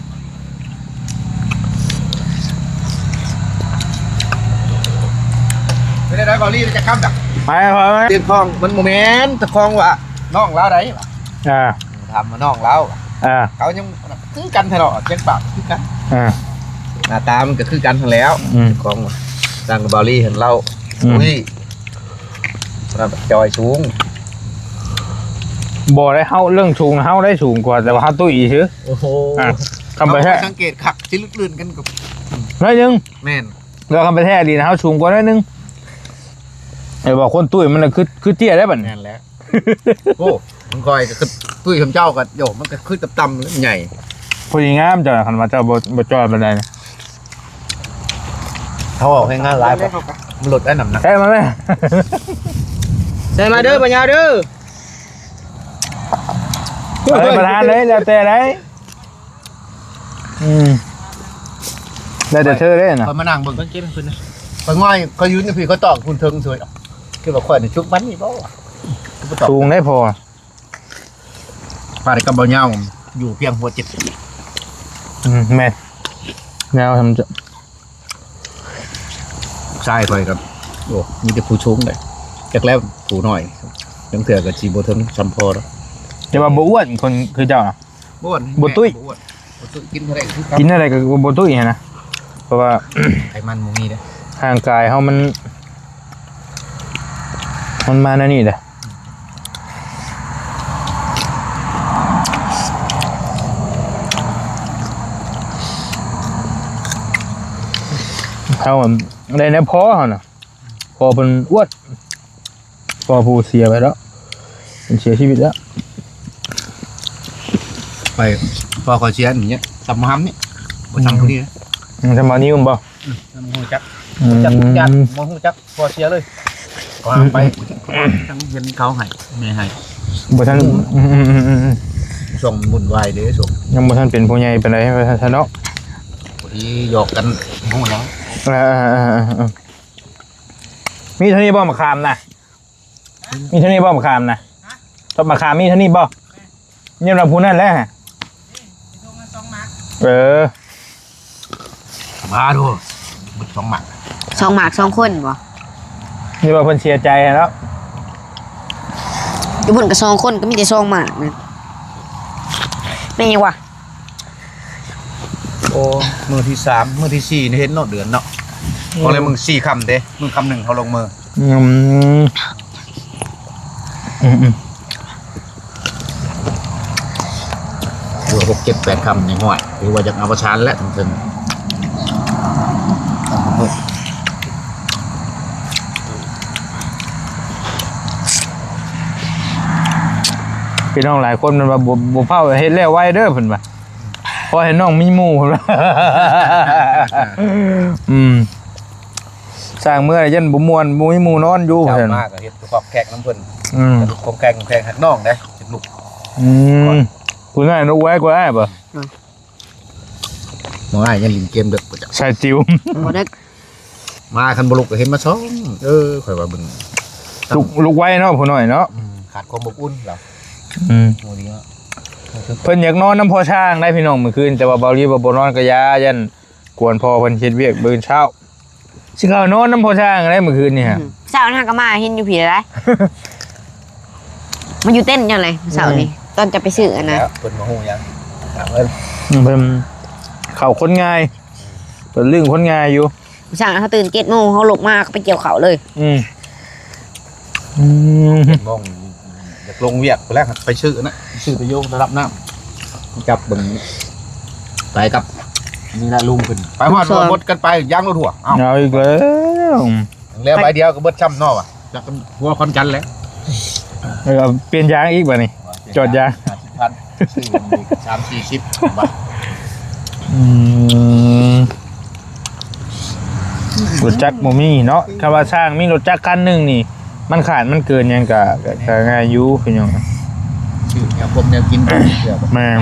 ເປັນໄດ໋ ເບົາລີ ໄດ້ຈັກຄຳດອກ? ໄປ ໄປ ໄປ ຕຽງຄອງ ມັນບໍ່ແມ່ນຕະຄອງວ່ານ້ອງລາວໃດ ອ່າ ຖາມວ່ານ້ອງລາວ ອ່າ ເຂົາຍັງຄືກັນແທ້ເນາະ ຈຽງປາກຄືກັນ ອ່າ ໜ້າຕາມັນກໍຄືກັນຫັ້ນແຫຼ້ວ ອືມ ຕຽງຄອງວ່າ ຕ່າງກັບເບົາລີຫັ້ນ ລາວ ອືມ ອຸ້ຍ ລາວຈ່ອຍສູງ ບໍ່ໄດ້ ເຮົາເລື່ອງສູງ ເຮົາໄດ້ສູງກວ່າ ແຕ່ວ່າເຮົາຕຸ້ຍຊື່ ໂອ້ໂຫ ອ່າ ຄັນໄປແທ້ ເຮົາສັງເກດຄັກ ຊິລຶ້ນກັນກັບ ໜ້ອຍໜຶ່ງ ແມ່ນ ແລ້ວຄັນໄປແທ້ອີ່ຫຼີນະ ເຮົາສູງກວ່າໜ້ອຍໜຶ່ງ ໄອ້ບອກຄົນຕຸ້ຍມັນນະ ຄື ຄືເຕ້ຍໄດ໋ບັດນີ້ ແມ່ນແຫຼະ ໂອ້ ມັນຂ້ອຍກໍຄືຕຸ້ຍສ່ຳເຈົ້າກໍ ໂຢ ມັນກໍຄືຕ່ຳໆ ແລ້ວໃຫຍ່ ພໍດີງາມເຈົ້າ ຄັນວ່າເຈົ້າບໍ່ ບໍ່ຈ່ອຍປານໃດນະ ເຮົາອອກແຮງງານຫຼາຍ ມັນລົດໄດ້ນ້ຳໜັກ ເອີ ມາແມ່ ໃສ່ມາເດີ ປາຍາວເດີ ເອີ ປະທານເລີຍ ແລ້ວແຕ່ໃດ ອືມ ໄດ້ແຕ່ເທີເດ້ນະ ຂ້ອຍມານັ່ງເບິ່ງ ຂ້ອຍເກັບໃຫ້ເພິ່ນນະ ຂ້ອຍງ່ອຍ ຂ້ອຍຢືນຢູ່ພີ້ ຂ້ອຍຕອກພຸ້ນເທິງເສີຍ ຄືວ່າຂ້ອຍນີ້ຊຸກມັນນີ້ບໍ່ ຄືບໍ່ຕອກ ສູງໄດ໋ພໍ່ ປານກັບບໍ່ຍາວ ຢູ່ພຽງຫົວເຈັດ ອືມ ແມ່ນ ຍາວ ຊາຍຂ້ອຍກໍ ໂອ້ ມີແຕ່ຜູ້ສູງເດ້ ຈັກແລ້ວຜູ້ນ້ອຍ ລາງເທື່ອກໍຊິບໍ່ເຖິງຊ່ຳພໍ່ດອກ ແຕ່ວ່າບໍ່ອ້ວນ ຄົນຄືເຈົ້ານະ ບໍ່ອ້ວນ ບໍ່ຕຸ້ຍ ບໍ່ອ້ວນ ບໍ່ຕຸ້ຍ ກິນເທົ່າໃດກໍຄືເກົ່າ ກິນເທົ່າໃດກໍບໍ່ຕຸ້ຍຫັ້ນນະ ເພາະວ່າໄຂມັນບໍ່ມີເດ້ ຮ່າງກາຍເຮົາມັນ ມັນມາແນວນີ້ແຫຼະ ເຮົາໄດ້ແນວພໍເຮົານະ ພໍເພິ່ນອວດ ພໍ່ຜູ້ເສຍໄປແລ້ວ ເພິ່ນເສຍຊີວິດແລ້ວ ໄປ ພໍ່ຂ້ອຍເສຍນີ້ ຕຳມະຫຳນີ້ ບໍ່ຊ່ຳຜູ້ນີ້ນະ ອືມ ຕຳມະນິວບໍ່? ອືມ ບໍ່ຮູ້ຈັກ ອືມ ບໍ່ຈັກ ບໍ່ຮູ້ຈັກ ພໍເສຍເລີຍ ກໍໄປ ອືມ ທັງເຫັນເຂົາໃຫ້ ແມ່ໃຫ້ ບໍ່ທັນ ອືມ ຊ່ວງວຸ່ນວາຍເດ້ ຊ່ວງ ຍັງບໍ່ທັນເປັນຜູ້ໃຫຍ່ປານໃດວ່າຊັ້ນເນາະ ພໍດີຫຍອກກັນ ຮູ້ຫຍັງ ເອີ ເອີ ເອີ ເອີ ມີເທົ່ານີ້ບໍ່ ມະຂາມນະ? ມີເທົ່ານີ້ບໍ່ ມະຂາມນະ? ມະຂາມມີເທົ່ານີ້ບໍ່? ຍາມລາວຜູ້ນັ້ນແຫຼະ ເອີ ມາດູ ເບິດສອງໝາກ ສອງໝາກສອງຄົນບໍ່? ນີ້ວ່າເພິ່ນເສຍໃຈແລ້ວ ຢູ່ພຸ້ນກໍສອງຄົນ ກໍມີແຕ່ສອງໝາກນະ ແມ່ນຫຍັງວະ? ໂອ້ ມື້ທີສາມ ມື້ທີສີ່ນີ້ເຫັນເນາະ ເດືອນເນາະ ອືມ ເພາະແລ້ວມື້ສີ່ຄ່ຳເດ້ ມື້ຄ່ຳໜຶ່ງເຮົາລົງມື ອືມ ອືມ ອືມ ເຫຼືອຫົກເຈັດແປດຄ່ຳນີ້ ຫ້ວຍ ຖືວ່າຢາກເອົາປະຊານແຫຼະ ເທິງໆ ພີ່ນ້ອງຫຼາຍຄົນເພິ່ນວ່າ ບໍ່ ບໍ່ຟ້າວເຮັດແລ້ວໄວເດີ ເພິ່ນວ່າ ຂໍໃຫ້ນ້ອງມີໝູ່ ເພິ່ນວ່າ ອືມ. ສ ຕ່າງເມືອຍັນບໍ່ມ່ວນ ບໍ່ມີໝູ່ນອນຢູ່ ເຊົ້າມາກໍເຮັດຄອບແຂກນຳເພິ່ນ ອືມ ຄອບແຂກ ແຂກຮັກນ້ອງເດ້ ເຮັດລູກ ອືມ ຜູ້ນັ້ນລູກໄວກວ່າອ້າຍບໍ່? ນ້ອງອ້າຍຍັງຫຼິ້ນເກມເດິກບໍ່ຈັກ ສາຍຈິວ ບໍ່ເດິກ ມາຄັນບໍ່ລຸກກໍເຫັນມາຊ່ອງ ເອີ ຂ້ອຍວ່າເບິ່ງ ລຸກ ລຸກໄວເນາະ ຜູ້ນ້ອຍເນາະ ອືມ ຂາດຄວາມອົບອຸ່ນລາວ ອືມ ໂອ້ ດີເນາະ ເພິ່ນຢາກນອນນຳພໍ່ຊ້າງໄດ໋ພີ່ນ້ອງມື້ຄືນ ແຕ່ວ່າເບົາລີວ່າບໍ່ນອນກໍຢ່າ ຢ້ານກວນພໍ່ເພິ່ນເຮັດວຽກມື້ອື່ນເຊົ້າ ຊິເຂົ້ານອນນຳພໍ່ຊ້າງໄດ໋ມື້ຄືນນີ້ຮະ ອືມ ເຊົ້ານັ້ນກໍມາເຫັນຢູ່ພີ້ໄດ໋ ມາຢູ່ເຕັນຫຍັງໄດ໋ເຊົ້ານີ້ ອືມ ຕອນຈະໄປຊື້ອັນນັ້ນ ແລ້ວເພິ່ນມາຮູ້ຫຍັງ ຖາມເພິ່ນ ເພິ່ນເຂົ້າຄົນງ່າຍ ເພິ່ນລຶ້ງຄົນງ່າຍຢູ່ ເຊົ້າເຮົາຕື່ນເຈັດໂມງ ເຮົາລຸກມາກໍໄປກ່ຽວເຂົ້າເລີຍ ອືມ ອືມ ເຈັດໂມງ ຢາກລົງວຽກພຸ້ນແຫຼະ ໄປຊື້ນະ ຊື້ໄປໂຍງໄປຮັບນ້ຳ ຈັບເບິ່ງ ໄປກັບ ນີ້ລະລຸງເພິ່ນ ໄປຮອດ ສອງ ລົດກັນໄປ ຢາງລົດຫົວ ເອົ້າ ເອົາອີກແລ້ວ ແລ້ວໃບດຽວກໍເບິດຊ້ຳເນາະ ວ່າ ຈັກຫົວຄອນຈັນແຫຼະ ເອີ ປ່ຽນຢາງອີກບາດນີ້ ປ່ຽນຢາງ ຈອດຢາງ ຫ້າສິບພັນ ຊື້ອີກສາມສີ່ສິບບາດ ອືມ ລົດຈັກບໍ່ມີເນາະ ຄັນວ່າຊ່າງມີລົດຈັກຄັນໜຶ່ງນີ້ ມັນຂາດມັນເກີນຫຍັງກະ ກະ ກະງ່າຍຢູ່ພີ່ນ້ອງ ຊື້ແນວຄົບແນວກິນ ແມ່ນ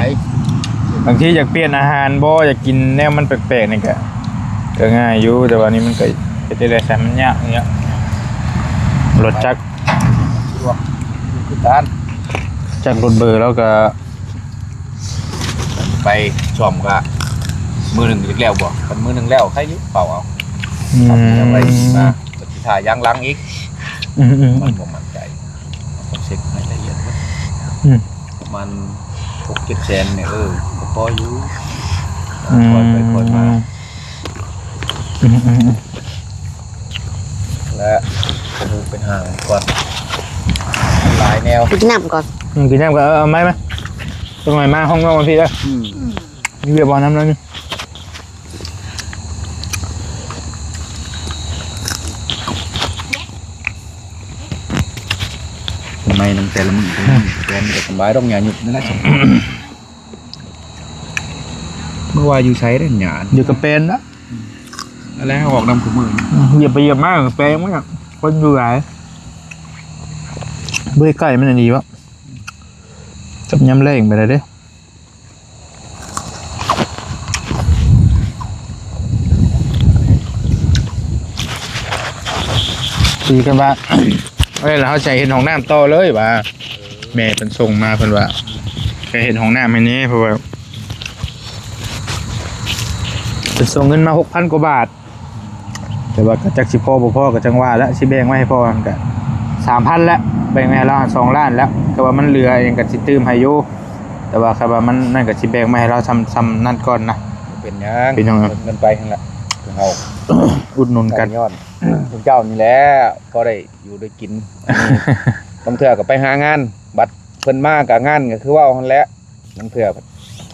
ບາງທີຢາກປ່ຽນອາຫານບໍ່ ຢາກກິນແນວມັນແປກໆ ນີ້ກະ ກະງ່າຍຢູ່ ແຕ່ວ່ານີ້ມັນກະເຮັດໄດ້ໃດ ໃຊ້ມັນຍາກນີ້ ລົດຈັກ ສະດວກ ຄືກັນ ຈັກລົດເບີແລ້ວກະ ໄປສ້ອມກະມື້ໜຶ່ງຈັກແລ້ວບໍ່ ຄັນມື້ໜຶ່ງແລ້ວໃຄຢູ່ ເປົ່າເອົາ ອືມ ເອົາໄວ້ມາ ກໍຊິຖ້າຢາງຫຼັງອີກ ອືມໆ ມັນບໍ່ໝັ້ນໃຈ ຕ້ອງເຊັກໃຫ້ລະອຽດເບິດ ອືມ ປະມານຫົກເຈັດແສນນີ້ ເອີ ກໍພໍຢູ່ ອືມ ຄ່ອຍໄປຄ່ອຍມາ ອືມໆ ແລະ ກະດູກເປັນຫາງກ່ອນ ຫຼາຍແນວ ໄປກິນນ້ຳກ່ອນ ອືມ ກິນນ້ຳກ່ອນ ເອີ ເອົາໄມ້ມາ ຕ້ອງໄມ້ມາຫ້ອງນ້ອງມາພີ້ເດີ ອືມ ມີວຽກບໍ່ ນ້ຳໜ້ອຍໜຶ່ງ ໄມ້ນຳແຕ່ລະມື້ ແຕ່ລະມື້ ແຕ່ລະມື້ ແຕ່ລະມື້ ແຕ່ລະມື້ ເມື່ອວ່າຢູ່ໃສເດ້ຫຍ້າ ຢູ່ກະແປນນະ ນັ້ນແຫຼະ ອອກນຳຄູ່ມື້ ອືມ ຢຽບໄປຢຽບມາກະແປນໝົດ ຄົນຢູ່ຫຼາຍ ບໍ່ໄດ້ໃກ້ມັນອັນນີ້ວະ ຈັບຍາມແລງໄປໄດ້ເດ້ ຄືກັນວ່າ ເອີ ແລ້ວເຮົາຈະເຮັດຫ້ອງນ້ຳຕໍ່ເລີຍວ່າ ແມ່ເພິ່ນສົ່ງມາ ເພິ່ນວ່າ ໄປເຮັດຫ້ອງນ້ຳໃຫ້ແດ່ ເພາະວ່າ ເພິ່ນສົ່ງເງິນມາຫົກພັນກວ່າບາດ ແຕ່ວ່າກໍຈັກຊິພໍບໍ່ພໍກໍຈັ່ງວ່າແຫຼະ ຊິແບ່ງໄວ້ໃຫ້ພໍ່ຫັ້ນກໍສາມພັນແຫຼະ ແບ່ງໄວ້ໃຫ້ລາວສອງລ້ານແລ້ວ ແຕ່ວ່າມັນເຫຼືອຫຍັງກໍຊິຕື່ມໃຫ້ຢູ່ ແຕ່ວ່າຄັນວ່າມັນນັ້ນກໍຊິແບ່ງໄວ້ໃຫ້ລາວຊ່ຳ ຊ່ຳນັ້ນກ່ອນນະ ບໍ່ເປັນຫຍັງ ເປັນຫຍັງ ເງິນໄປຫັ້ນແຫຼະ ເຮົາອຸດໜູນກັນ ຍ້ອນເຈົ້ານີ້ແຫຼະ ພໍໄດ້ຢູ່ໄດ້ກິນ ບາງເທື່ອກໍໄປຫາງານ ບັດເພິ່ນມາກໍງານກໍຄືເວົ້າຫັ້ນແຫຼະ ລາງເທື່ອ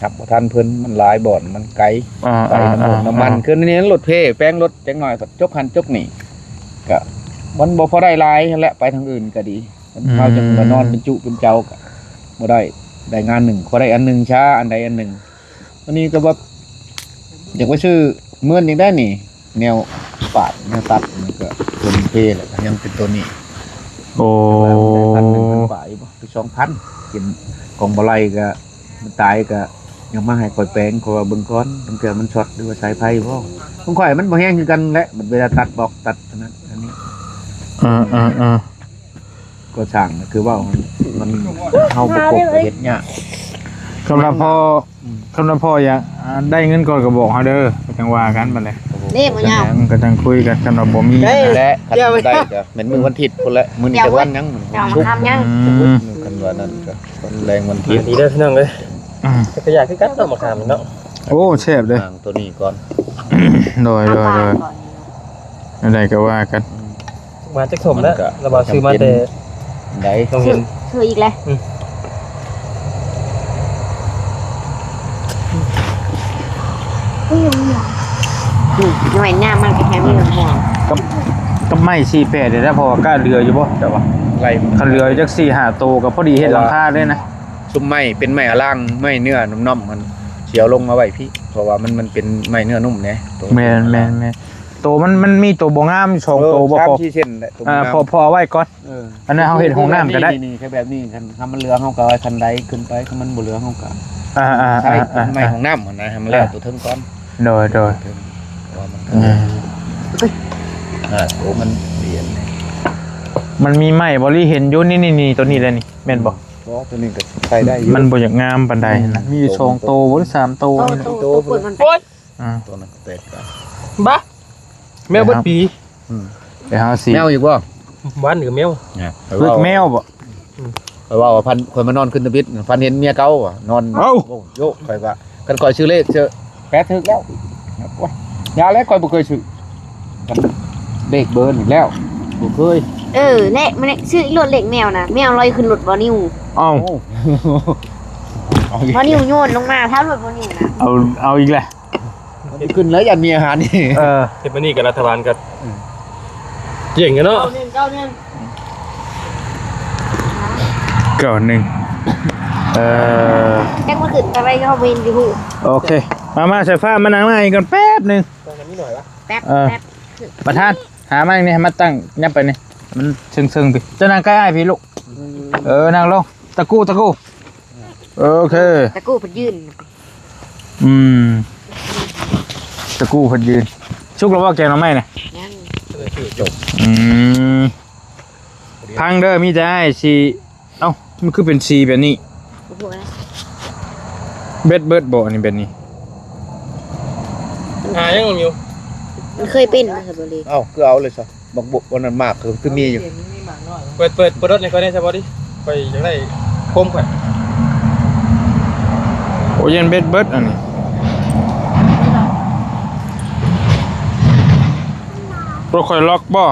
ຮັບບໍ່ທັນເພິ່ນ ມັນຫຼາຍບ່ອນ ມັນໄກ ອ່າ ໄປນ້ຳມັນ ອ່າ ນ້ຳມັນ ອ່າ ຄືນີ້ລົດເພ ແປງລົດ ຈັກໜ້ອຍກໍຈົກຫັ້ນຈົກນີ້ ກະມັນບໍ່ພໍໄດ້ຫຼາຍຫັ້ນແຫຼະ ໄປທາງອື່ນກໍດີ ອືມ ເຮົາຈັ່ງມານອນເປັນຈຸເປັນເຈົ້າກໍບໍ່ໄດ້ ໄດ້ງານໜຶ່ງ ຂໍໄດ້ອັນໜຶ່ງຊາ ອັນໃດອັນໜຶ່ງ ອັນນີ້ກໍແບບ ຢາກໄປຊື້ເມີນອີກໄດ້ນີ້ ແນວປາດແນວຕັດ ມັນກໍຕົວນີ້ເພແຫຼະ ຍັງເປັນຕົວນີ້ ໂອ້ ພັນໜຶ່ງພັນປາຍບໍ່ ຫຼື ສອງພັນ ກິນຂອງບໍ່ໄຫຼກໍ ມັນຕາຍກໍຍັງມາໃຫ້ຂ້ອຍແປງ ເພາະວ່າເບິ່ງກ່ອນ ບາງເທື່ອມັນຊັອດ ຫຼືວ່າສາຍໄຟບໍ່ ຂອງຂ້ອຍມັນບໍ່ແຮງຄືກັນແຫຼະ ບັດເວລາຕັດບລັອກຕັດອັນນັ້ນອັນນີ້ ເອີໆໆ ກໍຊ່າງ ຄືເວົ້າ ມັນ ເຮົາບໍ່ຄົບກໍເຮັດຍາກ ຄຳວ່າພໍ່ ອືມ ຄຳວ່າພໍ່ຢາກ ອ່າ ໄດ້ເງິນກ່ອນກໍບອກເຮົາເດີ ກໍຈັ່ງວ່າກັນບັດນີ້ ເດ້ບໍ່ຍາວ ກໍຈັ່ງຄຸຍກັນ ຄັນວ່າບໍ່ມີ ໄດ້ ແຫຼະ ຄັນໄດ້ກໍແມ່ນມື້ວັນທິດພຸ້ນແຫຼະ ມື້ນີ້ແຕ່ວັນຫຍັງ ເຈົ້າມາທຳຫຍັງ ອືມ ຄັນວ່ານັ້ນກໍວັນແລງວັນທິດ ດີເດີພີ່ນ້ອງເອີຍ ອືມ ກໍຢາກຄືກັນເນາະ ໝາກຫາມເນາະ ໂອ້ ແຊບເດ້ ທາງຕົວນີ້ກ່ອນ ໂດຍໆໆ ອັນໃດກໍວ່າກັນ ອືມ ມາຈາກຖົມແລ້ວ ລະວ່າຊື້ມາແຕ່ໃດ ຕ້ອງເຫັນ ຊື້ອີກແລ້ວ ອືມ ຫວ່ຍງາມມັນກໍແຮງມີຫວ່ງ ກັບ ກັບໄມ້ສີ່ແປດນີ້ແຫຼະ ເພາະວ່າກ້າເຫຼືອຢູ່ບໍ່ ເຈົ້າວ່າ ໄລ່ ຄັນເຫຼືອຈັກສີ່ຫ້າໂຕກໍພໍດີເຮັດຫຼັງຄາເລີຍນະ ຊຸມໄມ້ເປັນໄມ້ອາລ່າງ ໄມ້ເນື້ອໜຸ່ມໆ ມັນຊິເອົາລົງມາໄວ້ພີ້ ເພາະວ່າມັນ ມັນເປັນໄມ້ເນື້ອນຸ້ມແດ່ ແມ່ນໆໆ ໂຕມັນ ມັນມີໂຕບໍ່ງາມຢູ່ສອງໂຕບໍ່ ເອີ ພໍ ສາມສີ່ເສັ້ນແຫຼະ ໂຕບໍ່ງາມ ເອີ ພໍ ພໍເອົາໄວ້ກ່ອນ. ເອີ ອັນນັ້ນເຮົາເຮັດຫ້ອງນ້ຳກໍໄດ້ ນີ້ໆ ແຄ່ແບບນີ້ ຄັນ ຄັນມັນເຫຼືອເຮົາກໍເອົາໄວ້ຄັນໃດຂຶ້ນໄປ ຄັນມັນບໍ່ເຫຼືອເຮົາກໍ ອ່າໆໆ ໃຊ້ ອ່າໆ ໄມ້ຫ້ອງນ້ຳຫັ້ນນະ ໃຫ້ມັນແລ້ວ ອ່າ ໂຕເທິງກ່ອນ. ໂດຍໆ ເທິງ ເພາະວ່າມັນ ອືມ ອ່າ ໂອ້ ມັນລຽນ ມັນມີໄມ້ບໍ່ລີເຫັນຢູ່ ນີ້ໆໆ ໂຕນີ້ແຫຼະນີ້ ແມ່ນບໍ່? ບໍ່ ໂຕນີ້ກໍໃຊ້ໄດ້ຢູ່ ມັນບໍ່ຢາກງາມປານໃດນະ ອືມ ມີຢູ່ສອງໂຕບໍ່ ຫຼືສາມໂຕ ໂຕ ນີ້ ໂຕ ໂຕເປີດມັນ ໂອ້ຍ ອ່າ ໂຕນັ້ນກໍແຕກ ບ້າ ແມວເບິດປີ ອືມ ໄປຫາຊິ ແມວອີກບໍ່? ບ້ານກໍແມວ ນະ ເພິກແມວບໍ່? ອືມ ຂ້ອຍເວົ້າວ່າ ຝັນ ຂ້ອຍມານອນຄືນທຳອິດ ຝັນເຫັນເມຍເກົ່າ ນອນ ເອົ້າ ໂອ້ ໂຍ ຂ້ອຍວ່າ ຄັນຂ້ອຍຊື້ເລກເຊີ ແປດຖືກແລ້ວ ໂອ້ຍ ຢ່າແລ້ວ ຂ້ອຍບໍ່ເຄີຍຊື້ ເລກເບີນີ້ແລ້ວ ບໍ່ເຄີຍ ເອີ ແລະ ມັນຊື້ລົດເລກແມວນະ ແມວລອຍຂຶ້ນລົດບໍ່ນິວ ເອົ້າ ໂອ້ ບໍ່ນິວໂຍນລົງມາ ຖ້າລົດບໍ່ນິວນະ ເອົາ ເອົາອີກແລ້ວ ມັນຊິຂຶ້ນແລ້ວ ຢ້ານມີອາຫານນີ້ ເອີ ເຮັດແບບນີ້ກໍລັດຖະບານກໍ ອືມ ເກັ່ງກັນເນາະ ເກົ້າໜຶ່ງ ເກົ້າໜຶ່ງ ເອີ ຈັກມາຂຶ້ນຕາໄວກໍເຮົາບໍ່ເຫັນຢູ່ ໂອເຄ ມາ ມາ ສາຍຟ້າ ມານັ່ງມາອີກກ່ອນແປັບໜຶ່ງ ແປັບ ເອີ ແປັບ ປະທານ ຫາມານີ້ ໃຫ້ມາຕັ້ງ ຫຍັບໄປນີ້ ມັນເຊິ່ງໆ ພີ່ ເຈົ້ານັ່ງໃກ້ອ້າຍພີ່ລູກ ອືມ ເອີ ນັ່ງລົງ ຕະກູ້ ຕະກູ້ ໂອເຄ ຕະກູ້ເພິ່ນຢືນ ອືມ ຕະກູ້ເພິ່ນຢືນ ສຸກແລ້ວບໍ່ແກງໜໍ່ໄມ້ນະ? ຍັງ ອືມ ພັງເດີ ມີແຕ່ອ້າຍຊິ ເອົ້າ ມັນຄືເປັນສີແບບນີ້? ບໍ່ຮູ້ນະ ເບັດເບິດບໍ່ ອັນນີ້ແບບນີ້? ຫາຍັງຢູ່ ມັນເຄີຍເປັນບໍ່ ສະບໍລີ? ເອົ້າ ຄືເອົາເລີຍຊະ ບັກບົກອັນນັ້ນໝາກຄື ຄືມີຢູ່ ເປີດ ເປີດ ເປີດລົດໃຫ້ຂ້ອຍແດ່ ສະບໍລີ ຂ້ອຍຢາກໄດ້ໂຄມຂ້ອຍ ໂອ້ ຢ້ານເບັດເບິດອັນນີ້ ບໍ່ຄ່ອຍລັອກບໍ່?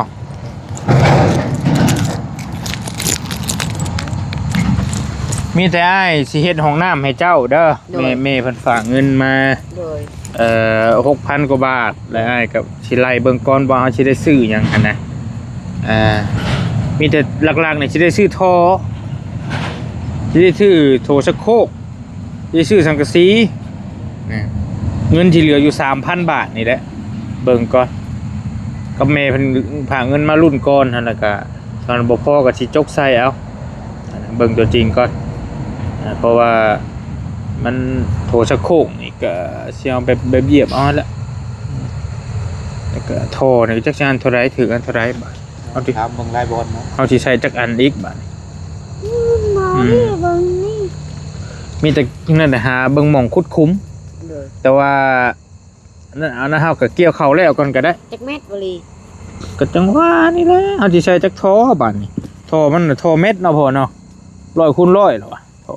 ມີແຕ່ອ້າຍຊິເຮັດຫ້ອງນ້ຳໃຫ້ເຈົ້າເດີ ໂດຍ ແມ່ ແມ່ເພິ່ນຝາກເງິນມາ ໂດຍ ເອີ ຫົກພັນກວ່າບາດ ແລະ ອ້າຍກໍຊິໄລ່ເບິ່ງກ່ອນວ່າເຮົາຊິໄດ້ຊື້ຫຍັງຫັ້ນນະ ເອີ ມີແຕ່ຫຼັກໆ ນີ້ຊິໄດ້ຊື້ທໍ່ ຊິໄດ້ຊື້ໂຖຊັກໂຄກ ຊິໄດ້ຊື້ສັງກະສີ ເງິນທີ່ເຫຼືອຢູ່ສາມພັນບາດນີ້ແຫຼະ ເບິ່ງກ່ອນ ກັບແມ່ເພິ່ນຝາກເງິນມາລຸ້ນກ່ອນຫັ້ນ ແລ້ວກະ ຖ້າມັນບໍ່ພໍກໍຊິຈົກໃສ່ເອົາ ເບິ່ງຕົວຈິງກ່ອນ ເພາະວ່າມັນໂຖຊັກໂຄກນີ້ກໍຊິເອົາແບບ ແບບຢຽບເອົາຫັ້ນແຫຼະ ແລ້ວກໍທໍ່ນີ້ກໍຈັກຊິອັນເທົ່າໃດ ຖືກອັນເທົ່າໃດບາດ ເຮົາຊິ ຖາມເບິ່ງຫຼາຍບ່ອນເນາະ ເຮົາຊິໃສ່ຈັກອັນອີກບາດນີ້ ອືມ ອືມ ເບິ່ງນີ້ ມີແຕ່ນັ້ນແຫຼະ ຫາເບິ່ງໝ່ອງຂຸດຂຸມ ໂດຍ ແຕ່ວ່າ ອັນນັ້ນ ອັນນັ້ນເຮົາກໍກ່ຽວເຂົ້າແລ້ວກ່ອນກໍໄດ້ ຈັກແມັດບໍລີ? ກໍຈັ່ງວ່ານີ້ແຫຼະ ເຮົາຊິໃສ່ຈັກທໍ່ບາດນີ້ ທໍ່ມັນ ທໍ່ແມັດເນາະພໍ່ເນາະ ຮ້ອຍຄູນຮ້ອຍແລ້ວວະ ທໍ່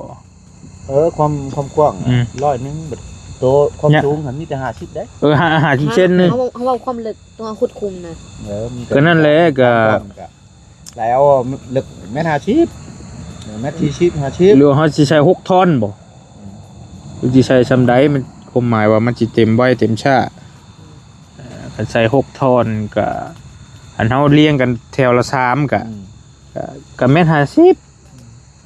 ເອີ ຄວາມ ຄວາມກວ້າງ ອືມ ຮ້ອຍໜຶ່ງ ບາດໂຕຄວາມ ຍະ ສູງຫັ້ນມີແຕ່ຫ້າສິບເດ້ ເອີ ຫ້າ ຫ້າສິບເຊັນໜຶ່ງ ເຮົາ ເຮົາເວົ້າຄວາມເລິກຕົວຂຸດຂຸມນະ ເອີ ມີແຕ່ ກໍນັ້ນແຫຼະ ກໍ ກວ້າງກໍ ແລ້ວເລິກແມັດຫ້າສິບ ແມັດສີ່ສິບ ຫ້າສິບ ຫຼືວ່າເຮົາຊິໃສ່ຫົກທ່ອນບໍ່? ອືມ ຫຼືຊິໃສ່ຊ່ຳໃດ? ມັນ ຄວາມໝາຍວ່າມັນຊິເຕັມໄວເຕັມຊ້າ ເອີ ຄັນໃສ່ຫົກທ່ອນກະ ອັນເຮົາລຽງກັນແຖວລະສາມກະ ອືມ ກະ ກະແມັດຫ້າສິບ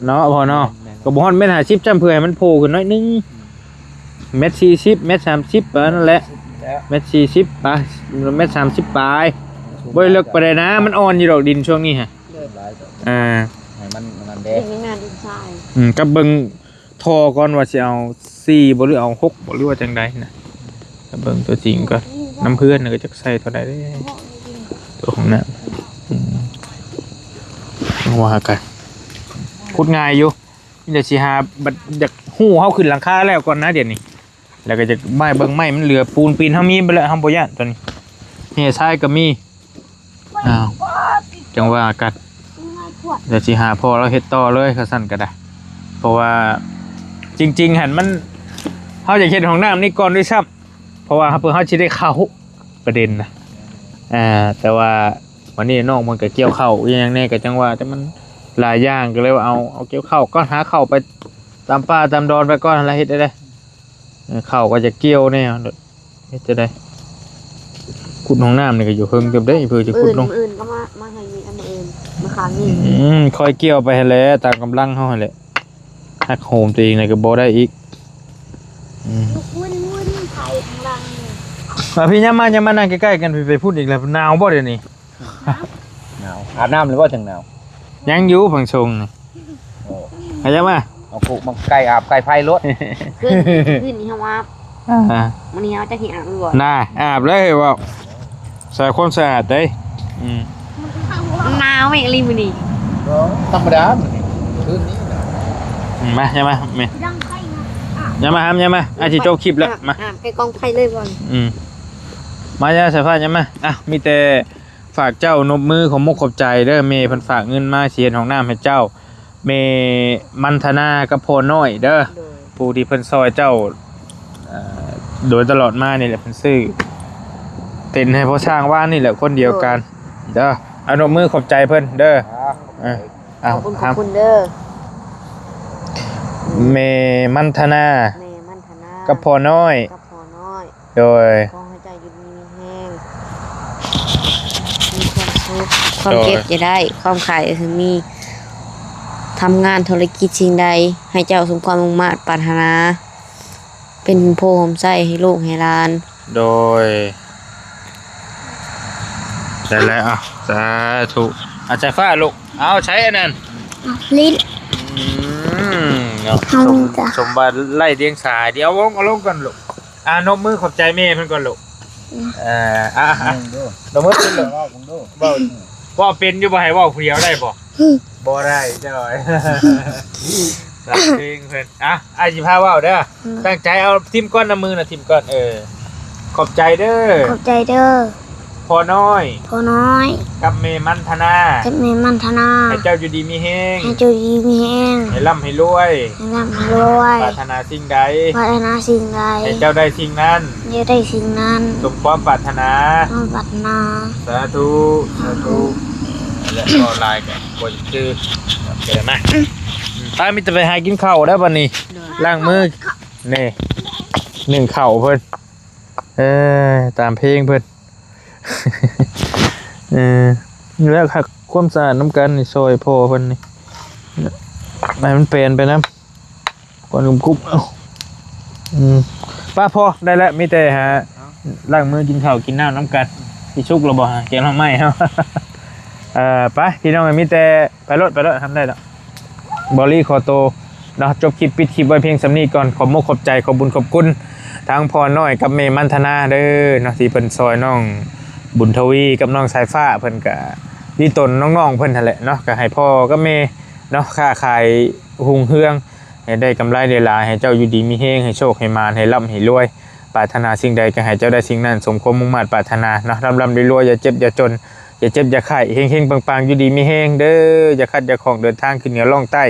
ເນາະພໍ່ເນາະ ແມ່ນໆ ກະບໍ່ຮອດແມັດຫ້າສິບຈ້ຳ ເພື່ອໃຫ້ມັນໂຜ່ຂຶ້ນໜ້ອຍໜຶ່ງ ອືມ ແມັດສີ່ສິບ ແມັດສາມສິບ ປະມານນັ້ນແຫຼະ ແມັດສີ່ສິບ ປະ ແມັດສາມສິບປາຍ ບໍ່ໄດ້ເລິກປານໃດນະ ມັນອ່ອນຢູ່ດອກດິນຊ່ວງນີ້ຮະ ເອີ ໃຫ້ມັນອັນນັ້ນເດ້ ເຮັດງານດິນຊາຍ ອືມ ກັບເບິ່ງທໍ່ກ່ອນວ່າຊິເອົາສີ່ບໍ່ ຫຼືເອົາຫົກບໍ່ ຫຼືວ່າຈັ່ງໃດນະ ເບິ່ງຕົວຈິງກ່ອນ ນຳເພື່ອນກໍຈັກໃສ່ເທົ່າໃດເດ້ ຕົວຂອງນ້ຳ ອືມ ວ່າກັນ ຂຸດງ່າຍຢູ່ ມີແຕ່ຊິຫາ ບັດຢາກຮູ້ເຮົາຂຶ້ນຫຼັງຄາແລ້ວກ່ອນນະ ດຽວນີ້ ແລ້ວກໍຈະໄມ້ເບິ່ງໄມ້ມັນເຫຼືອ ປູນປີນເຮົາມີເບິດແລ້ວ ເຮົາບໍ່ຢ້ານຕອນນີ້ ແຮ່ຊາຍກໍມີ ອ້າວ ຈັ່ງວ່າກັນ ດຽວຊິຫາພໍ່ລາວເຮັດຕໍ່ເລີຍ ຄັນຊັ້ນກໍໄດ້ ເພາະວ່າຈິງໆຫັ້ນມັນ ເຮົາຢາກເຮັດຫ້ອງນ້ຳນີ້ກ່ອນດ້ວຍຊ້ຳ ເພາະວ່າເພື່ອເຮົາຊິໄດ້ເຂົ້າປະເດັນນະ ອ່າ ແຕ່ວ່າວັນນີ້ນ້ອງເພິ່ນກໍກ່ຽວເຂົ້າອີ່ຫຍັງແດ່ ກໍຈັ່ງວ່າ ແຕ່ມັນຫຼາຍຢ່າງ ກໍເລີຍວ່າເອົາ ເອົາກ່ຽວເຂົ້າກ່ອນ ຫາເຂົ້າໄປຕາມປ່າຕາມດອນໄປກ່ອນ ແລ້ວເຮັດໄດ້ ເອີ ເຂົ້າກໍຈະກ່ຽວແນ່ ເຮັດຈັ່ງໃດ ຂຸດຫ້ອງນ້ຳນີ້ກໍຢູ່ເທິງເຕີບເດ້ ເພື່ອຈະຂຸດລົງ ມື້ອື່ນກໍມາ ມາໃຫ້ນີ້ ມື້ອື່ນ ມາຄ້າງນີ້ ອືມ ຄ່ອຍກ່ຽວໄປຫັ້ນແຫຼະ ຕາມກຳລັງເຮົາຫັ້ນແຫຼະ ຫັກໂຫມຕົວເອງແລ້ວກໍບໍ່ໄດ້ອີກ ອືມ ລຸກວຸ້ນໆ ໄປຂ້າງຫຼັງນີ້ ມາພີ່ ຍ່າມມາ ຍ່າມມາ ນັ່ງໃກ້ໆກັນ ໄປພຸ້ນອີກແລ້ວ. ໜາວບໍ່ດຽວນີ້? ໜາວ. ອາບນ້ຳແລ້ວບໍ່? ຈັ່ງໜາວ. ຍັງຢູ່ ຝັ່ງຊົງນີ້. ໂອ້ ໃຫ້ຍ່າມມາ. ເອົາຜູກມາໃກ້ອາບໃກ້ໄຟໂລດ. ຄືນ ຄືນນີ້ເຮົາອາບ. ອ່າ ມື້ນີ້ເຮົາຈັກຊິອາບຫຼືບໍ່? ນາ ອາບເລີຍເວົ້າ. ໃສ່ຄວາມສະອາດເດ້. ອືມ ມັນໜາວແຮງອີ່ຫຼີມື້ນີ້. ບໍ່ ທຳມະດາມື້ນີ້ ຄືນນີ້ນະ. ອືມ ມາ ຍ່າມມາ ແມ່ ຍ່າມມາ ຫາມ ຍ່າມມາ. ອ້າຍຊິຈົບຄລິບແລ້ວ. ມາ ອາບໃກ້ກອງໄຟເລີຍບໍ່? ອືມ ມາ ຍ່າ ສາຍຟ້າ ຍ່າມມາ. ອ່ະ ມີແຕ່ ຝາກເຈົ້ານົບມືຂອບມົກຂອບໃຈເດີ. ແມ່ເພິ່ນຝາກເງິນມາ ຊິເຮັດຫ້ອງນ້ຳໃຫ້ເຈົ້າ. ແມ່ມັນທະນາກັບພໍ່ນ້ອຍເດີ ໂດຍ ຜູ້ທີ່ເພິ່ນຊ່ອຍເຈົ້າ ເອີ ໂດຍຕະຫຼອດມານີ້ແຫຼະ. ເພິ່ນຊື້ເຕັນໃຫ້ພໍ່ຊ້າງວານນີ້ແຫຼະ ຄົນດຽວກັນ ໂດຍ ເດີ. ເອົານົບມືຂອບໃຈເພິ່ນເດີ. ອ່າ ເອີ ເອົາ ຂອບຄຸນ ຂອບຄຸນເດີ. ແມ່ມັນທະນາ ແມ່ມັນທະນາ ກັບພໍ່ນ້ອຍ ກັບພໍ່ນ້ອຍ ໂດຍ ຂໍໃຫ້ເຈົ້າຢູ່ດີມີແຮງ ມີຄວາມສຸກ ຄວາມເຈັບ ໂດຍ ຢ່າໄດ້ ຄວາມໄຂ້ຢ່າມີ ທຳງານທຸລະກິດສິ່ງໃດ ໃຫ້ເຈົ້າສົມຄວາມມຸ່ງມາດປາດຖະໜາ ເປັນໂພຮົ່ມໄຊໃຫ້ລູກໃຫ້ຫຼານ. ໂດຍ ໄດ້ແລ້ວ ເອົາ ສາທຸ. ອາ ສາຍຟ້າລູກ ເອົາ ໃຊ້ອັນນັ້ນ ຫຼິ້ນ ອືມ ເນາະ ສົມ ສົມບັດໄລ້ດຽງສາ. ດຽວເອົາລົງ ເອົາລົງກ່ອນລູກ. ອ່າ ນົບມືຂອບໃຈແມ່ເພິ່ນກ່ອນລູກ. ອືມ ເອີ ອ່າ ອ່າ ນົບມືຂຶ້ນລູກ. ເວົ້າເປັນຢູ່ບໍ່? ໃຫ້ເວົ້າຜູ້ດຽວໄດ້ບໍ່? ບໍ່ໄດ້ ຈ້ອຍ ເພງເພິ່ນ. ອ່ະ ອ້າຍຊິພາເວົ້າເດີ. ອືມ ຕັ້ງໃຈເອົາ ຖິ້ມກ່ອນ ນຳມືນະ ຖິ້ມກ່ອນ. ເອີ ຂອບໃຈເດີ ຂອບໃຈເດີ. ພໍ່ນ້ອຍ ພໍ່ນ້ອຍ ກັບແມ່ມັນທະນາ ກັບແມ່ມັນທະນາ ໃຫ້ເຈົ້າຢູ່ດີມີແຮງ ໃຫ້ເຈົ້າຢູ່ດີມີແຮງ ໃຫ້ລ່ຳໃຫ້ລວຍ ໃຫ້ລ່ຳໃຫ້ລວຍ ປາດຖະໜາສິ່ງໃດ ປາດຖະໜາສິ່ງໃດ ໃຫ້ເຈົ້າໄດ້ສິ່ງນັ້ນ ໃຫ້ເຈົ້າໄດ້ສິ່ງນັ້ນ ສົມຄວາມປາດຖະໜາ ສົມຄວາມປາດຖະໜາ. ສາທຸ ສາທຸ. ແລະ ກໍຫຼາຍກໍບໍ່ຈະຈື່ ເດີມາ. ອືມ ໄປ ມີແຕ່ໄປຫາກິນເຂົ້າແລ້ວບັດນີ້ ໂດຍ ລ້າງມື ນີ້ ໜຶ້ງເຂົ້າເພິ່ນ ເອີ ຕາມເພງເພິ່ນ. ເອີ ແລ້ວຄັກ ຄວາມສະອາດນຳກັນນີ້ ຊ່ອຍພໍ່ເພິ່ນນີ້ ໃຫ້ມັນແປນໄປນຳ ກ່ອນກຸບໆ. ເອົາ ອືມ ປ້າ ພໍໄດ້ແລ້ວ ມີແຕ່ຫາລ້າງມືກິນເຂົ້າກິນນ້ຳນຳກັນ. ຊິສຸກແລ້ວບໍ່ ແກງໜໍ່ໄມ້ເຮົາ? ເອີ ໄປ ພີ່ນ້ອງ ມີແຕ່ ໄປໂລດ ໄປໂລດ ທຳໄດ້ແລ້ວ. ບອລລີຂໍໂຕເນາະ ຈົບຄລິບປິດຄລິບໄວ້ພຽງສ່ຳນີ້ກ່ອນ. ຂອບມົກຂອບໃຈ ຂອບບຸນຂອບຄຸນທາງພໍ່ນ້ອຍກັບແມ່ມັນທະນາເດີເນາະ ທີ່ເພິ່ນຊ່ອຍນ້ອງບຸນທະວີກັບນ້ອງສາຍຟ້າ. ເພິ່ນກະດີຕົນນ້ອງໆເພິ່ນຫັ້ນແຫຼະເນາະ ກະໃຫ້ພໍ່ກັບແມ່ເນາະ ຄ້າຂາຍຮຸ່ງເຮືອງ ໃຫ້ໄດ້ກຳໄລຫຼາຍໆ ໃຫ້ເຈົ້າຢູ່ດີມີແຮງ ໃຫ້ໂຊກໃຫ້ໝານ ໃຫ້ລ່ຳໃຫ້ລວຍ ປາດຖະໜາສິ່ງໃດກະໃຫ້ເຈົ້າໄດ້ສິ່ງນັ້ນ ສົມຄວາມມຸ່ງມາດປາດຖະໜາເນາະ. ລ່ຳໆລວຍໆ ຢ່າເຈັບຢ່າຈົນ ຢ່າເຈັບຢ່າໄຂ້ ເຮັງໆປັງໆ ຢູ່ດີມີແຮງເດີ. ຢ່າຂັດຢ່າຂ້ອງ ເດີນທາງຂຶ້ນເໜືອລ່ອງໃຕ້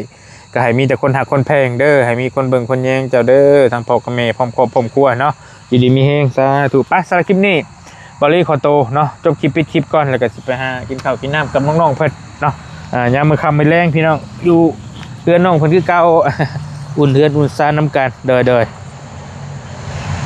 ກໍໃຫ້ມີແຕ່ຄົນຮັກຄົນແພງເດີ ໃຫ້ມີຄົນເບິ່ງຄົນແຍງເຈົ້າເດີ ທັງພໍ່ກັບແມ່ ພ້ອມຄອບພ້ອມຄົວເນາະ ຢູ່ດີມີແຮງ ສາທຸ. ໄປ ສຳລັບຄລິບນີ້ ບອລລີຂໍໂຕເນາະ ຈົບຄລິບປິດຄລິບກ່ອນ ແລ້ວກໍຊິໄປຫາກິນເຂົ້າກິນນ້ຳກັບນ້ອງໆເພິ່ນເນາະ. ອ່າ ຍາມມື້ຄ່ຳມື້ແລງ ພີ່ນ້ອງ ຢູ່ເຮືອນນ້ອງເພິ່ນຄືເກົ່າ ອຸ່ນເຮືອນອຸ່ນຊານນຳກັນ ໂດຍໆ.